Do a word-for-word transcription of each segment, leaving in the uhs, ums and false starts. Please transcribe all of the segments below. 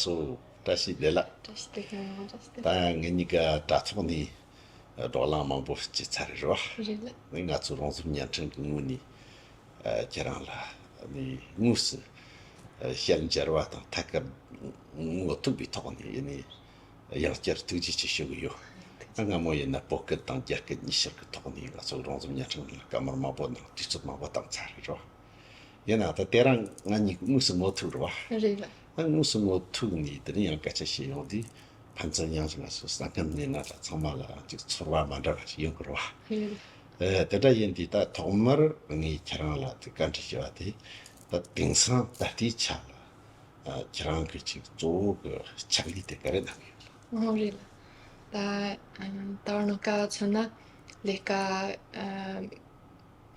སོ། བཀྲ་ཤིས་བདེ་ལེགས། བཀྲ་ཤིས་བདེ་ལེགས། བཀྲ་ཤིས་བདེ་ལེགས། ད་ངེད་གཉིས་ཀ་དྲ་ཐོག་ནས་བགྲོ་གླེང་མང་པོ་བྱས་ཚར་རེད་བ། རེད་ལགས། ང་ཚོ་རོང་ཟོམ་བརྙན་འཕྲིན་གྱི་ངོས་ནས་ཁྱེད་རང་ལ་ནས་དངོས་སུ་ཞལ་མཇལ་བ་དང་ཐད་ཀར་ངོ་ཐུག་པའི་ཐོག་ནས་ཡིན་ནས་ཡང་བསྐྱར་ཐུགས་རྗེ་ཆེ་ཞུ་གི་ཡོད། སྔ་མོ་ཡིན་ན་བོད་སྐད་དང་རྒྱ་སྐད་གཉིས་ཆར་གྱི་ཐོག་ནས་ང་ཚོ་རོང་ཟོམ་བརྙན་འཕྲིན་ལ་བཀའ་མོལ་མང་པོ་གནང་། དུས་ཚོད་མང་པོ་བཏང་ཚར་རེད་བ། ཡིན་ནའང་ད་དེ་རིང་ང་གཉིས་ཀྱིས་དངོས་སུ་ངོ་ཐུག་རེད་བ། རེད་ལགས། ད་དངོས་སུ་ངོ་ཐུག་ནས་དེ་རིང་ཡང་སྐད་ཆ་བཤད་ཡོང་དུས་ཕན་ཚུན་ཡང་ང་ཚོ་གསན་མཁན་ནས་ང་ཚོ་ཚང་མ་ལ་ཅིག་ཚོར་བ་མ་འདྲ་བ་ཞིག་ཡོང་གི་རེད་བ། རེད། ཨེ། དེ་འདྲ་ཡིན་དུས་ད་ཐོག་མར་ངས་ཁྱེད་རང་ལ་དེ་བཀའ་འདྲི་ཞུ་བ་དེ། ད་དེང་སང་ད་ལྟའི་ཆ་ལ་ཨ་ཁྱེད་རང་གི་ཅིག་གཙོ་བོ་གི་ཕྱག་ལས་དེ་ག་རེ་གནང་གི་ཡོད། ཨོ་རེད་ལགས། ད་ཨ་ད་བར་ནང་ཀ་མཚོན་ན་ལས་ཀ་ཨ་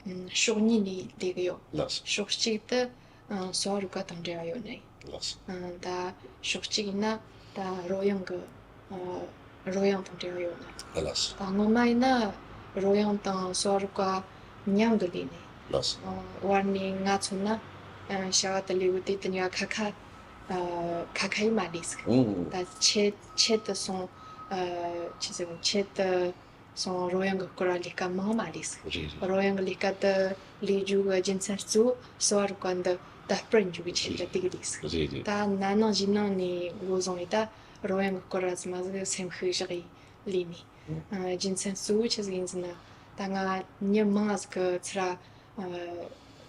ཕྱོགས་གཉིས་ནས་ལས་ཀྱི་ཡོད། ལགས་སོ། ཕྱོགས་གཅིག་དེ་ཨ་གསོ་བ་རིག་པ་དང་འབྲེལ་བ་ཡོད་ནི། ལགས་སོ། ཨ་ད་ཕྱོགས་གཅིག་ཡིན་ན་ད་རོལ་དབྱངས་ཀྱི་ཨ་རོལ་དབྱངས་དང་འབྲེལ་བ་ཡོད་ནི། ལགས་སོ། ད་སྔོན་མ་ཡིན་ན་རོལ་དབྱངས་དང་གསོ་བ་རིག་པ་མཉམ་དུ་ལས་ནི། ལགས་སོ། ཨ་བར་ནས་ང་མཚོན་ན་ཨ་བྱ་བ་དེ་ལས་འགོ་དེ་དེ་ནས་ཁ་ཁ་ཨ་ཁ་ཁ་ཡིས་མ་ལས་ཟིག་ཨུ། ད་ཆེད་ཆེད་དུ་སོང་ཨ་ཆེད་ཟིག་ཆེད་དུ་སོང་རོལ་དབྱངས་ཀྱི་སྐོར་ལ་ལས་ཀ་མང་མ་ལས་ཟིག་རེད་རེད། རོལ་དབྱངས་ཀྱི་ལས་ཀ་དེ་ལས་རྒྱུ་གི་རྒྱུ་མཚན་གཙོ་བོ་གསོ་བ་རིག་པ་འདི་དར་སྤེལ་འཇུག་གི་ཆེད་དུ་དེ་གི་ལས་ཟིག་རེད་རེད། ད་ན་ནིང་གཞེས་ནིང་ནས་འགོ་བཟུང་ཡི་ད་རོལ་དབྱངས་ཀྱི་སྐོར་ལ་ཟིག་མ་ཟིག་སེམས་ཤུགས་བཞག་ཡི་ལས་ནས། ཨ་རྒྱུ་མཚན་གཙོ་བོ་ཆི་ཟིག་ཡིན་ཟེར་ན། ད་ང་མྱི་མང་ཟིག་གི་ཚུར་ར་ཨ་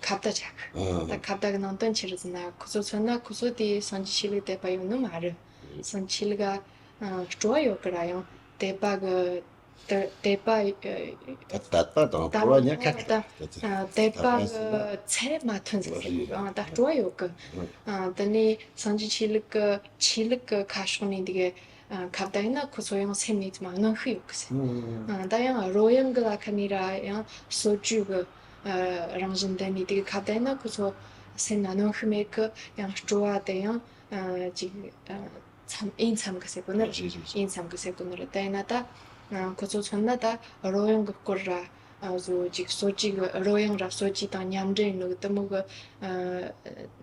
ཁ་བརྡ་བྱ་གི། ཨ་ད་ཁ་བརྡ་གི་ནང་དོན་ཆི་རེད་ཟེར་ན། ཁོ་ཚོ་མཚོན་ན་ཁོ་ཚོ་དེ་སངས་རྒྱས་ཆོས་ལུགས་དད་པ་ཡོད་ནི་མ་རེད། སངས་རྒྱས་ཆོས་ལུགས་ཨ་སྤྲོ་བ་ཡོད་གི་ར་ཡང་དད་པ་གི་དད་དད་པ་ཨ་ད་དད་པ་དང་སྤྲོ་བ་གཉིས་ཁ་ཁ་ད་ཨ་དད་པ་གི་ཚད་མ་ཐོན་ཟིག་ཟེར་ཨ་ད་སྤྲོ་བ་ཡོད་གི། ཨ་དེ་ནས་སངས་རྒྱས་ཆོས་ལུགས་གི་ཆོས་ལུགས་གི་ཁ་ཕྱོགས་ནས་འདི་གི་ཨ་ཁ་བརྡ་ཡིན་ན་ཁོ་ཚོ་ཡང་སེམས་ནས་ཙམ་གནོན་ཤུགས་ཡོད་གི་ཟེར། ཨ་ད་ཡང་རོལ་དབྱངས་གི་ལ་ཁ་ནས་ར་ཡང་སྲོལ་རྒྱུན་གི་ཨ་རང་བཞིན་ལྡན་ནས་དེ་གི་ཁ་བརྡ་ཡིན་ན་ཁོ་ཚོ་སེམས་ན་གནོན་ཤུགས་མེད་གི། ཡང་སྤྲོ་བ་དེ་ཡང་ཨ་ཅིག་ཨ་འཚམ་ཨེ་འཚམ་གི་ཟེར་གོ་ནི་རེད། རེད་རེད། ཨེ་འཚམ་གི་ཟེར་གོ་ནི་རེད། དེ་ཡིན་ན་ད་ཨ་ཁོ་ཚོ་མཚོན་ན་ད་རོལ་དབྱངས་གི་སྐོར་ར་ཨ་བཟོ་ཅིག་སྲོལ་རྒྱུན་གི་རོལ་དབྱངས་ར་སྲོལ་རྒྱུན་དང་མཉམ་འབྲེལ་ནི་གི་དེ་མོ་གི་ཨ་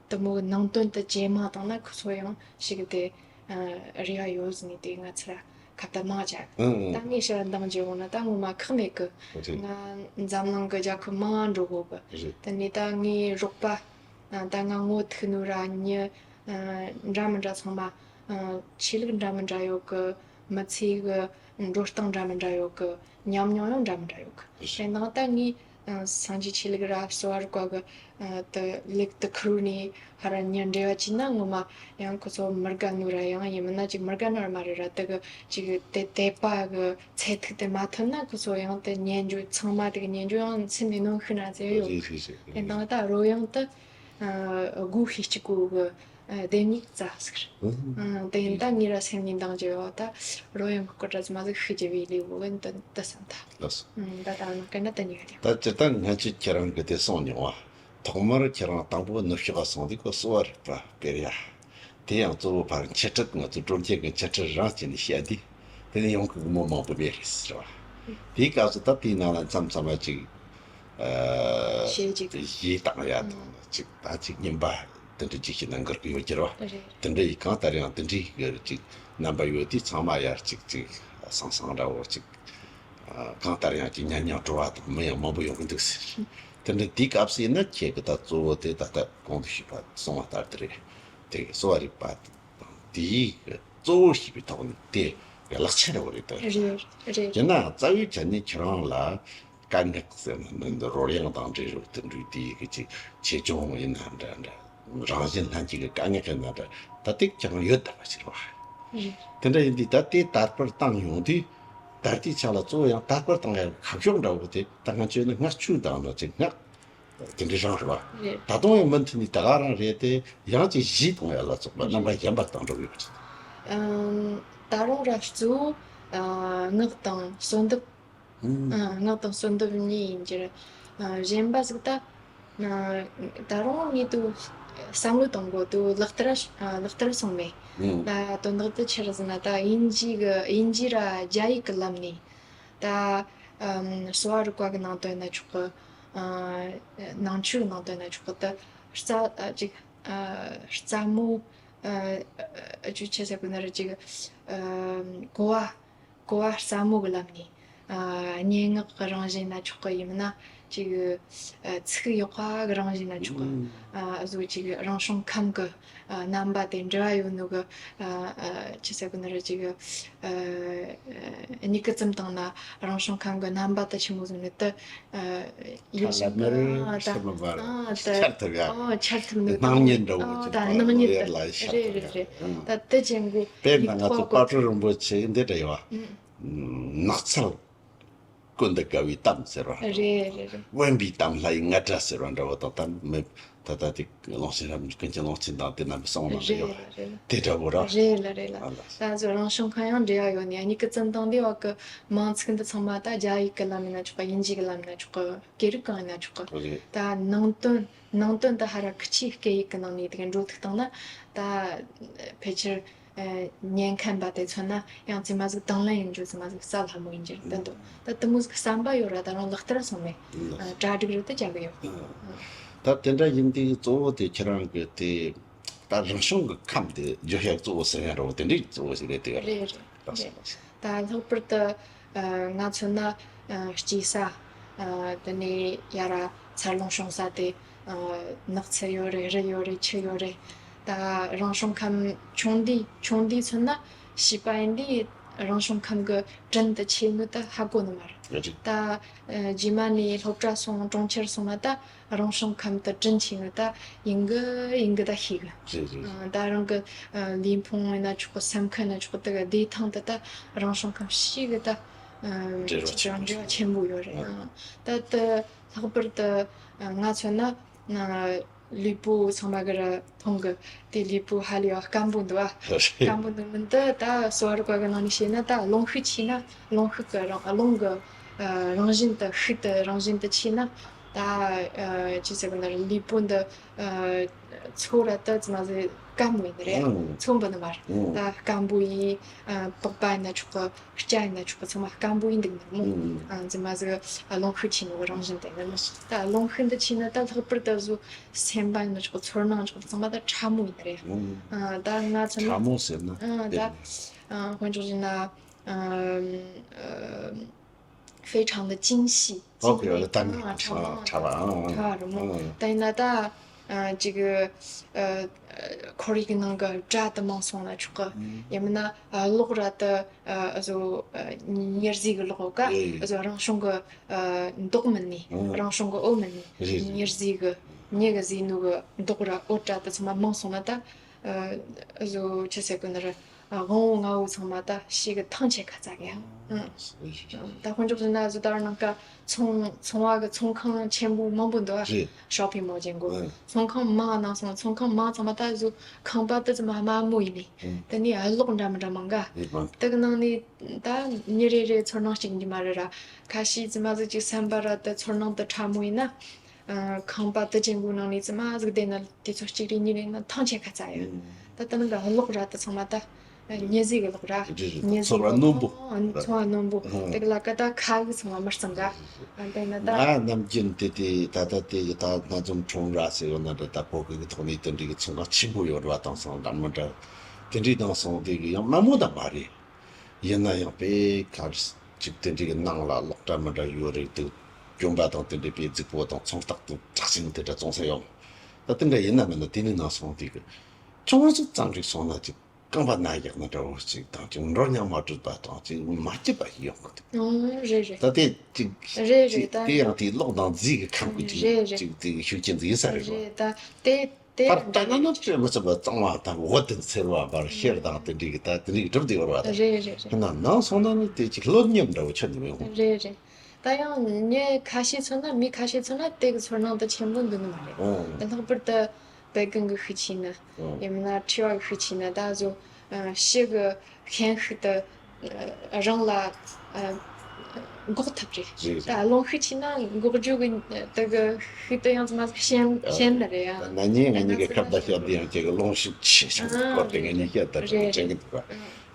དེ་མོ་གི་ནང་དོན་དེ་ཇེ་མང་བཏང་ན་ཁོ་ཚོ་ཡང་ཞིག་གི་དེ། ཨ་རེ་བ་ཡོད་ཟེར་ནས་དེ་ང་ཚོ་ལ་ཁ་བརྡ་མང་བྱ། ཨང་ཨང་། ད་ངས་ཕྱིར་འདང་རྒྱག་འོང་ན་ད་ངོ་མ་ཁག་མེད་གི། རེད། ང་འཛམ་གླིང་གི་རྒྱལ་ཁབ་མང་འགྲོ་དགོས་གི། རེད། དེ་ནས་ད་ངའི་རོགས་པ། ཨ་ད་ང་ངོ་ཐུག་ནོ་ར་མྱི་ཨ་འདྲ་མི་འདྲ་ཚང་མ། ཨ་ཆོས་ལུགས་འདྲ་མི་འདྲ་ཡོད་གི། མི་ཚེ་གི་འགྲོ་སྟངས་འདྲ་མི་འདྲ་ཡོད་གི། ཉམས་མྱོང་ཡང་འདྲ་མི་འདྲ་ཡོད་གི། རེད། དེ་ནང་ད་ངས་ཨ་སངས་རྒྱས་ཆོས་ལུགས་ར་གསོ་བ་རིག་པ་གི་ཨ་དེ་ལུགས་དེ་ཁུར་ནས་ཧ་ར་མྱི་འབྲེལ་བ་བྱས་ན་ངོ་མ་ཡང་ཁོ་ཚོ་མི་དགའ་ནོ་ར་ཡང་ཡིན་མིན་ན་ཅིག་མི་དགའ་ནོ་ར་མ་རེད་ར། དེ་གི་ཅིག་དེ་དད་པ་གི་ཚད་ཐིག་དེ་མ་ཐོན་ན་ཁོ་ཚོ་ཡང་དེ་ཉན་རྒྱུ་ཚང་མ་དེ་གི་ཉན་རྒྱུ་ཡང་སེམས་ནས་གནོན་ཤུགས་ན་ཚེ་ཡོད། རེད་རེད་རེད། དེ་འདང་ད་རོལ་དབྱངས་དེ་ཨ་སྒོ་ཕྱེ་གཅིག་གོ་གི། ཨ་དེ་ཉིད་རྩ་ཟེར། ཨ་དེ་ཡིན་ད་ངེད་ར་སེམས་ནས་འདང་རྒྱུ་ཡོད་ད། རོལ་དབྱངས་གི་སྐོར་ར་ཙམ་ཟིག་ཤི་རྒྱུ་བའི་ལས་བོ་གན་དུ་དུ་བསམ་ད། ལགས་སོ། ཨ་ད་ད་ནང་གན་ན་དེ་ཉིད་རེད། ད་སྤྱིར་བཏང་སྔ་ཕྱི་ཁྱེད་རང་གི་དེ་གསུངས་མྱོང་བ། ཐོག་མར་ཁྱེད་རང་དང་པོ་ནུབ་ཕྱོགས་ལ་སོང་དུས་ཁོ་གསོ་བ་རིག་པ་སྤེལ་ཡ། དེ་ཡང་གཙོ་བོ་ཕར་འཆད་ཁྲིད་ང་ཚོ་སྒྲོལ་ཆེན་གི་འཆད་ཁྲིད་རང་བྱས་ནས་བཤད་དུས། དེ་ནས་ཡོང་གི་མི་མང་པོ་མེད་རེད་ཟེར་བ། དེའི་སྐབས་སུ་ད་དེའི་ནང་ལ་མཚམས་མཚམས་ལ་ཅིག་ཨ་ཞེ་ཅིག་ཞེ་བཏང་ཡ་དང་ཅིག་ད་ཅིག་ཉིན་པ་དེ་འདྲ་ཅིག་ཞིག་ན་འགོར་གི་ཡོད་ཀྱི་རེད་བ། རེད། དེ་འདྲ་ཡི་གང་ལྟར་ཡང་དེ་འདྲའི་གི་ཅིག་རྣམ་པ་ཡོད་དུས་ཚང་མ་ཡར་ཅིག་ཅིག་སང་སང་འདྲ་བོ་ཅིག་ཨ་གང་ལྟར་ཡང་ཅིག་ཉམས་མྱོང་སྤྲོ་བ་དང་མི་ཡང་མང་པོ་ཡོང་གི་འདུག་ཟེར། དེ་འདྲ་དེའི་སྐབས་སུ་ཡིན་ན་ཁྱེད་ཀྱི་ད་གཙོ་བོ་དེ་ད་ལྟ་གོང་དུ་ཞུས་པ་གསུངས་པ་ལྟར་དུ་རེད། དེ་གི་གསོ་བ་རིག་པ་དང་དེའི་གཙོ་བོ་ཞེས་པའི་ཐོག་ནས་དེ་གི་ལག་ཆ་རེ་བ་རེད་དོ། རེད་རེད། ཡིན་ན་རྩ་བའི་ཆ་ནས་ཁྱེད་རང་ལ་དཀའ་ངལ་ཟེར་ན་འདི་རོལ་དབྱངས་དང་འབྲེལ་བའི་དེ་འདྲའི་དེའི་གི་ཅིག་ཆེ་ཆུང་ཡིན་ན་འདྲ་འདྲ་རང་བཞིན་ལྷན་སྐྱེས་ཀྱི་དཀའ་ངལ་ཡིན་ན་འདྲ་ད་དེ་ཁྱེད་རང་ཡོད་བསྡད་པ་ཞིག་རེད་བ། རེད། དེ་འདྲ་ཡིན་དུས་ད་དེ་དར་སྤེལ་བཏང་ཡོང་དུས་ད་ལྟའི་ཆ་ལ་གཙོ་བོ་ཡང་དར་སྤེལ་བཏང་ཡག་ཁ་ཕྱོགས་འདྲ་བོ་དེ་ད་ང་ཚོས་ནི་སྔ་ཆུ་དང་ལ་ཅིག་སྔ། དེ་འདྲའི་རང་རེད་བ། རེད། ད་དུང་ཡང་མུ་མཐུད་ནས་ད་ག་རང་རེད་དེ་ཡང་ཅིག་གཞི་གཏོང་ཡ་ལ་སོགས་པ་རྣམ་པ་གཞན་པ་དང་འགྲོ་གི་ཡོད་པ་རེད། ཨམ། ད་རུང་ར་གཙོ་བོ་ཨ་ངག་དང་གསོལ་འདེབས། ཨང་། ཨ་ངག་དང་གསོལ་འདེབས་གཉིས་ཡིན་གྱི་རེད། ཨ་གཞན་པ་ཟིག་ད་ཨ་ད་རུང་ངས་དུ་བསམ་བློ་གཏོང་གོ་དུ་ལག་བསྟར་ཨ་ལག་བསྟར་སོང་མེད། ཨང་། ད་དོན་དག་དེ་ཆི་རེད་ཟེར་ན་ད་དབྱིན་ཇི་གི་དབྱིན་ཇི་ར་རྒྱ་ཡིག་གི་ལམ་ནས་ད་ཨམ་གསོ་བ་རིག་པ་གི་ནང་དོན་ན་ཆོག་གི། ཨ་ནང་ཆོས་གི་ནང་དོན་ན་ཆོག་གི། ད་རྩ་ཨ་ཅིག་ཨ་རྩ་མོ་ ཨ་ཅུ་ཆེ་ཟེར་གོ་ན་ར་ཅིག་ཨ་གོ་བ་གོ་བ་སྲ་མོ་གི་ལམ་ནས་ཨ་སྙན་ངག་གི་རང་བཞིན་ན་ཆོག་གི་ཡིན་ན་ཅིག་ཨ་ཚིག་ཡག་པ་གི་རང་བཞིན་ན་ཆོག་གི་ཨ་བཟོ་ཅིག་རང་བྱུང་ཁམས་གི་ཨ་རྣམ་པ་དེ་འབྲེལ་བ་ཡོད་ནོ་གི་ཨ་ཨ་ཆེ་ཟེར་གོ་ན་ར་ཅིག་ཨ་མྱུ་གུ་བཙུམས་བཏང་ན་རང་བྱུང་ཁམས་གི་རྣམ་པ་དེ་ཆི་མོ་ཟིག་ནི་དེ། ཡིད་ཁ་ལ་མེར་ཨ་ད་ཤར་མ་བར་ཨ་ད་ཤར་ཐུབ་ཡ། ཨ་ཤར་ཐུབ་ནི་སྣང་བརྙན་འདྲ་བོ་ཨ་ཅིག་ད་སྣང་བརྙན་ཡར་ལ་ཤར་ཐུབ་ཡ། རེད་རེད་རེད། ཨ་ད་དེ་ཅན་གོ་དཔེར་ན་ཡིག་ང་ཚོ་ཐོག་གོ་པ་ཀྲུ་རིན་པོ་ཆེ་འདི་འདྲ་ཡོད་བ། ཨ་ནགས་ཚལ་ཀུན་ཏུ་དགའ་བའི་གཏམ་ཟེར་བ། རེད་རེད་རེད། དབེན་པའི་གཏམ་ལྷ་ཡི་རྔ་སྒྲ་ཟེར་བ་འདྲ་བོ་དང་གཏམ་མེད། ད་ལྟ་དེ་ཀློང་ཆེན་རབ་འབྱམས་ཀུན་མཁྱེན་ཀློང་ཆེན་དང་དེ་རྣམ་པའི་གསུང་ནང་ལ་ཡོད། རེད་རེད། དེ་འདྲ་བོ་ར། རེད་ལ་རེད་ལ། ཨ་ལ། ད་ཚོ་རང་བྱུང་ཁམས་ཡང་འབྲེལ་བ་ཡོད་ནས་མྱུ་གུ་བཙུམས་བཏང་དེ་བ་གི་མིང་ཚིག་འདི་ཚང་མ་ད་རྒྱ་ཡིག་གི་ལམ་ཡིན་ན་ཆོག་གི། དབྱིན་ཇི་གི་ལམ་ཡིན་ན་ཆོག་གི། སྐད་རིགས་གང་ཡིན་ན་ཆོག་གི། རེད། ད་ནང་དོན་ནང་དོན་ད་ཧ་ར་ཁི་ཆི་སྐད་ཡིག་གི་ནང་ནས་དེ་ག་འགྲོ་ཐུག་བཏང་ན་ད་ཕལ་ཆེར་ཉན་མཁན་པ་དེ་མཚོན་ན་ཡང་ཙི་མ་ཟིག་དང་ལེན་ཡིན་རྒྱུ་ཙི་མ་ཟིག་རྩ་སླ་མོ་ཡིན་རྒྱུ་རེད། ད་འདུག་ད་དེ་མོ་ཟིག་བསམ་པ་ཡོད་ར། ད་རང་ལག་བསྟར་སོང་མེད། ཨ་གྲ་སྒྲིག་རེད་ད་བྱ་གི་ཡོད། ཨ་ད་དེ་འདྲ་ཡིན་དུས་གཙོ་བོ་དེ་ཁྱེད་རང་གི་དེ་ད་རང་བྱུང་གི་ཁམས་དེ་བརྗོད་བྱ་གཙོ་བོ་ཟེར་ཡ་འདྲ་བོ་དེ་འདྲའི་གཙོ་བོ་ཞིག་རེད་དེ། རེད་རེད་ལགས་སོ་རེད། ལགས་སོ། ད་ལྷག་པར་དུ་ཨ་ང་མཚོན་ན་ཨ་སྐྱེས་ས་ཨ་དེ་ནས་ཡ་ར་འཚར་ལོངས་བྱུང་ས་དེ་ཨ་ནགས་ཚལ་ཡོད་རེད། རི་ཡོད་རེད། ཆུ་ཡོད་རེད། ད་རང་བྱུང་ཁམས་ཆུང་དུས་ཆུང་དུས་མཚོན་ན་བྱིས་པ་ཡིན་དུས་རང་བྱུང་ཁམས་ཀྱི་དྲིན་དུ་ཆེ་ནོ་ད་ཧ་གོ་ནི་མ་རེད། རེད། ད་ཨ་རྗེས་མ་ནས་སློབ་གྲྭ་སོང་གྲོང་ཁྱེར་སོང་ན་ད་རང་བྱུང་ཁམས་དུ་དྲིན་ཆེ་ནོ་ད་ཡིན་གི་ཡིན་གི་ད་ཤེས་གི། རེད་རེད། ཨ་ད་རང་གི་ཨ་ལུས་ཕུང་ཡིན་ན་ཆོག་གི། སེམས་ཁམས་ཡིན་ན་ཆོག་གི། དེ་གི་བདེ་ཐང་དུ་ད་རང་བྱུང་ཁམས་ཤིག་གི་ད་ཨ་འབྲེལ་བ་ཆེན་པོ་འབྲེལ་བ་ཆེན་པོ་ཡོད་རེད། ཨ་ཨ་ད་ད་ལྷག་པར་དུ་ཨ་ང་མཚོན་ན་ཨ་ལུས་པོ་ཚང་མ་གི་ར་མཐོང་གི། དེ་ལུས་པོ་ཧ་ལས་པ་སྐམ་པོ་འདུག་ཨ། སྐམ་པོ་འདུག་མིན་ད་ད་གསོ་བ་རིག་པ་གི་ནང་ནས་བཤད་ན་ད་རླུང་ཤུགས་ཆེ་ན་རླུང་ཤུགས་གི་རང་རླུང་གི་ཨ་རང་བཞིན་དུ་ཤུགས་དུ་རང་བཞིན་དུ་ཆེ་ན་ད་ཨ་ཅི་ཟེར་གི་ན་རེད། ལུས་པོ་འདི་ཨ་ཚོ་ར་ད་ཙི་མ་ཟེར་སྐམ་པོ་ཡིན་རེད། ཨང་། ཚོ་འབུ་ནི་མ་རེད། ཨང་། ད་སྐམ་པོ་ཡིན། ཨ་པགས་པ་ཡིན་ན་ཆོག་གི། སྐྲ་ཡིན་ན་ཆོག་གི། ཚང་མ་སྐམ་པོ་ཡིན་འདུག་ནི་མོ། ཨང་། ཨ་ཙི་མ་ཟེར་ཨ་རླུང་ཤུགས་ཆེ་ནོ་གི་རང་བཞིན་དེ་ནི་མོ། ད་རླུང་ཤུགས་འདི་ཆེ་ན་ད་ལྷག་པར་དུ་བཟོ་སེམས་པ་ཡིན་ན་ཆོག་གི། ཚོར་སྣང་ཆོག་གི། ཚང་མ་ད་ཕྲ་མོ་ཡིན་རེད། ཨང་། ཨ་ད་ང་ཚོ་ནི་ཕྲ་མོ་ཟེར་ན་ཨ་ད་དེ་ཨ་དཔེ་འཇོག་བྱས་ན་ཨ་ཨ་非常的精细། ཨོ་ཁེ། ཨ་ད་ཨ་ཕྲ་མོ། ཨ་ཕྲ་བ། ཨ་ཕྲ་བ་རེད་མོ། ཨ་ད་ཡིན་ན་ད་ཨ་ཅིག་ཨ་ཁོར་ཡུག་ནང་གི་སྒྲ་དེ་མང་སོང་ན་ཆོག་གི། ཡང་མིན་ན་ཨ་གློག་ར་དེ་ཨ་བཟོ་ཨ་མྱུར་བཟོས་གི་གློག་ག་ཨེ་བཟོ་རང་བྱུང་གི་ཨ་མདོག་མིན་ནི། ཨ་རང་བྱུང་གི་འོད་མིན་ནི། རེད་རེད། མྱུར་བཟོས་གི་མྱི་གི་བཟོས་ནོ་གི་མདོག་ར་འོད་ར་དེ་ཚང་མ་མང་སོང་ན་ད་ཨ་བཟོ་ཆི་ཟེར་གི་ན་ར། ཨ་དབང་བོ་ལྔ་བོ་ཚང་མ་ད་ཕྱི་གི་ཐང་ཆད་ཁ་ཚ་གི་ཡ། ཨ་ཨ་ད་དཔེ་འཇོག་བྱས་ན་བཟོ་ལྟ་བུ་ནང་ཀ་ཚོང་ཚོང་བ་གི་ཚོང་ཁང་ཆེན་པོ་མང་པོ་འདུག་ཨ། རེད། ཤོ་པིང་མོལ་ཅན་གོ། ཨ་ཚོང་ཁང་མང་ནང་སོང་། ཚོང་ཁང་མང་ཚང་མ་ད་བཟོ་ཁང་པ་དེ་ཚང་མ་དམའ་མོ་ཡིན་ནི། ཨ་དེ་ནས་ཨ་གློག་འདྲ་མི་འདྲ་མང་ག། རེད་མང་། དེ་གི་ནང་ནས་ད་མྱི་རེ་རེ་ཚོར་སྣང་གཅིག་ཡིན་གྱི་མ་རེད་ར། ཁ་ཤས་ཙི་མ་ཟིག་ཅིག་སེམས་པ་ར་དེ་ཚོར་སྣང་དེ་ཕྲ་མོ་ཡིན་ན། ཨ་ཁང་པ་དེ་ཅན་པོའི་ནང་ནས་ཙི་མ་ཟིག་བསྡད་ན་དུས་ཚོད་གཅིག་རེ་གཉིས་རེ་ན་ཐང་ཆད་ཁ་ཚ་ཡོད། ད་ལྟ་ནང་གི་གློག་ར་དེ་ཚང་མ་ད་མྱི་ཟིག་གི་གློག་ར། རེད་རེད། མྱི་ཟིག་ཚོར་བ་རྣོན་པོ། ཚོར་བ་རྣོན་པོ། ཨ་དེ་ག་ལ་ཀ་ད་ཁ་གི་ཚང་མ་མི་གཙང་ག། ཨ་དེ་ན་ད་ང་ནམ་རྒྱུན་དེ་དེ་ད་ལྟ་དེ་གི་ད་སྣ་འཛོམས་ཁྲོམ་ར་ཟེར་ཡོད་ན་འདྲ། ད་བོད་སྐད་གི་ཐོག་ནས་དེ་འདྲའི་གི་ཚོང་ཁང་ཆེན་པོ་ཡོད་ར་བ་དང་སོང་འདྲ་མི་འདྲ། དེ་འདྲའི་དང་སོང་དེ་གི་ཡང་དམའ་མོ་ད་མ་རེད། ཡིན་ན་ཡང་དཔེ་ཁ་ཅིག་དེ་འདྲའི་གི་ནང་ལ་གློག་འདྲ་མི་འདྲ་ཡོད་རེད་འདུག་གྱོན་པ་དང་དེ་འདྲའི་དཔེ་རྫིག་པོ་དང་ཚོང་རྟགས་དང་དྲག་ཞན་དེ་འདྲ་བཙོང་ས་ཡོང་། ད་དེ་འདྲ་ཡིན་ན་མིན་ན་དེ་ནི་ནང་སོང་དེ་གི་ཅུང་ཟད་ཙམ་ཞིག་སོང་ན་ཅིག་རྐང་པ་ན་ཡག་ན་འདྲ་བོ་ཅིག་དང་ཅིག་འགྲོ་སྙིང་མ་བྲོད་པ་དང་ཅིག་མ་སྐྱིད་པ་ཞིག་ཡོང་གི་འདུག་ཨོ་རེད་རེད། ད་དེ་ཅིག་རེད་རེད། ཅིག་ད་དེ་ཡང་དེ་གློག་དང་རྫས་ཀྱི་ཁམས་ཀྱི་ཅིག་རེད་རེད། ཅིག་དེ་གི་ཤུགས་རྐྱེན་ཟིག་ཡིན་ས་རེད་རོ། རེད་ད་དེ། དེ་ཕར་ལྟ་ན་ནི་བྲེལ་མི་ཚུགས་པ་གཙང་བ་དང་འོད་དེ་འཚེར་བ་བར་ཤེལ་དང་དེ་འདྲའི་གི་ད་དེ་འདྲའི་གི་གྲུབ་བསྡད་ཡོད་རེད་བ། ད་རེད་རེད་རེད། ཡིན་ན་ནང་སོང་ན་ནི་དེ་ཅིག་ལྷོད་ཉམས་འདྲ་བོ་ཆགས་ནས་མི་ཡོང་། རེད་རེད། ད་ཡང་མྱི་ཁ་ཤས་མཚོན་ན་མི་ཁ་ཤས་མཚོན་ན་དེ་གི་ཚོར་སྣང་དེ་ཆེན་པོ་འདུག་ནི་མ་རེད། ཨོ། ད་ལྷག་པར་དུ་བད་ཀན་གི་ཤུགས་ཆེ་ནི། ཨོ། ཡང་མིན་ན་མཁྲིས་པ་གི་ཤུགས་ཆེ་ནི། ད་བཟོ་ཕྱི་གི་ཤན་ཤུགས་དེ་རང་ལ་ཨ་འགོག་ཐུབ་རེད། རེད། ད་རླུང་ཤུགས་ཆེ་ན་འགོག་རྒྱུ་གི་དེ་གི་ཤུགས་དེ་ཡང་ཙམ་ཞན་ཞན་ནི་རེད་ཡ། ད་ན་ནིང་ང་གཉིས་ཀྱི་ཁ་བརྡ་བཤད་དུས་ཡང་ཁྱེད་ཀྱི་རླུང་ཤུགས་ཆེ་ཤོས་ཀྱི་སྐོར་དེ་ང་གཉིས་བཤད་ད་རེད་དྲན་གི་འདུག་ག།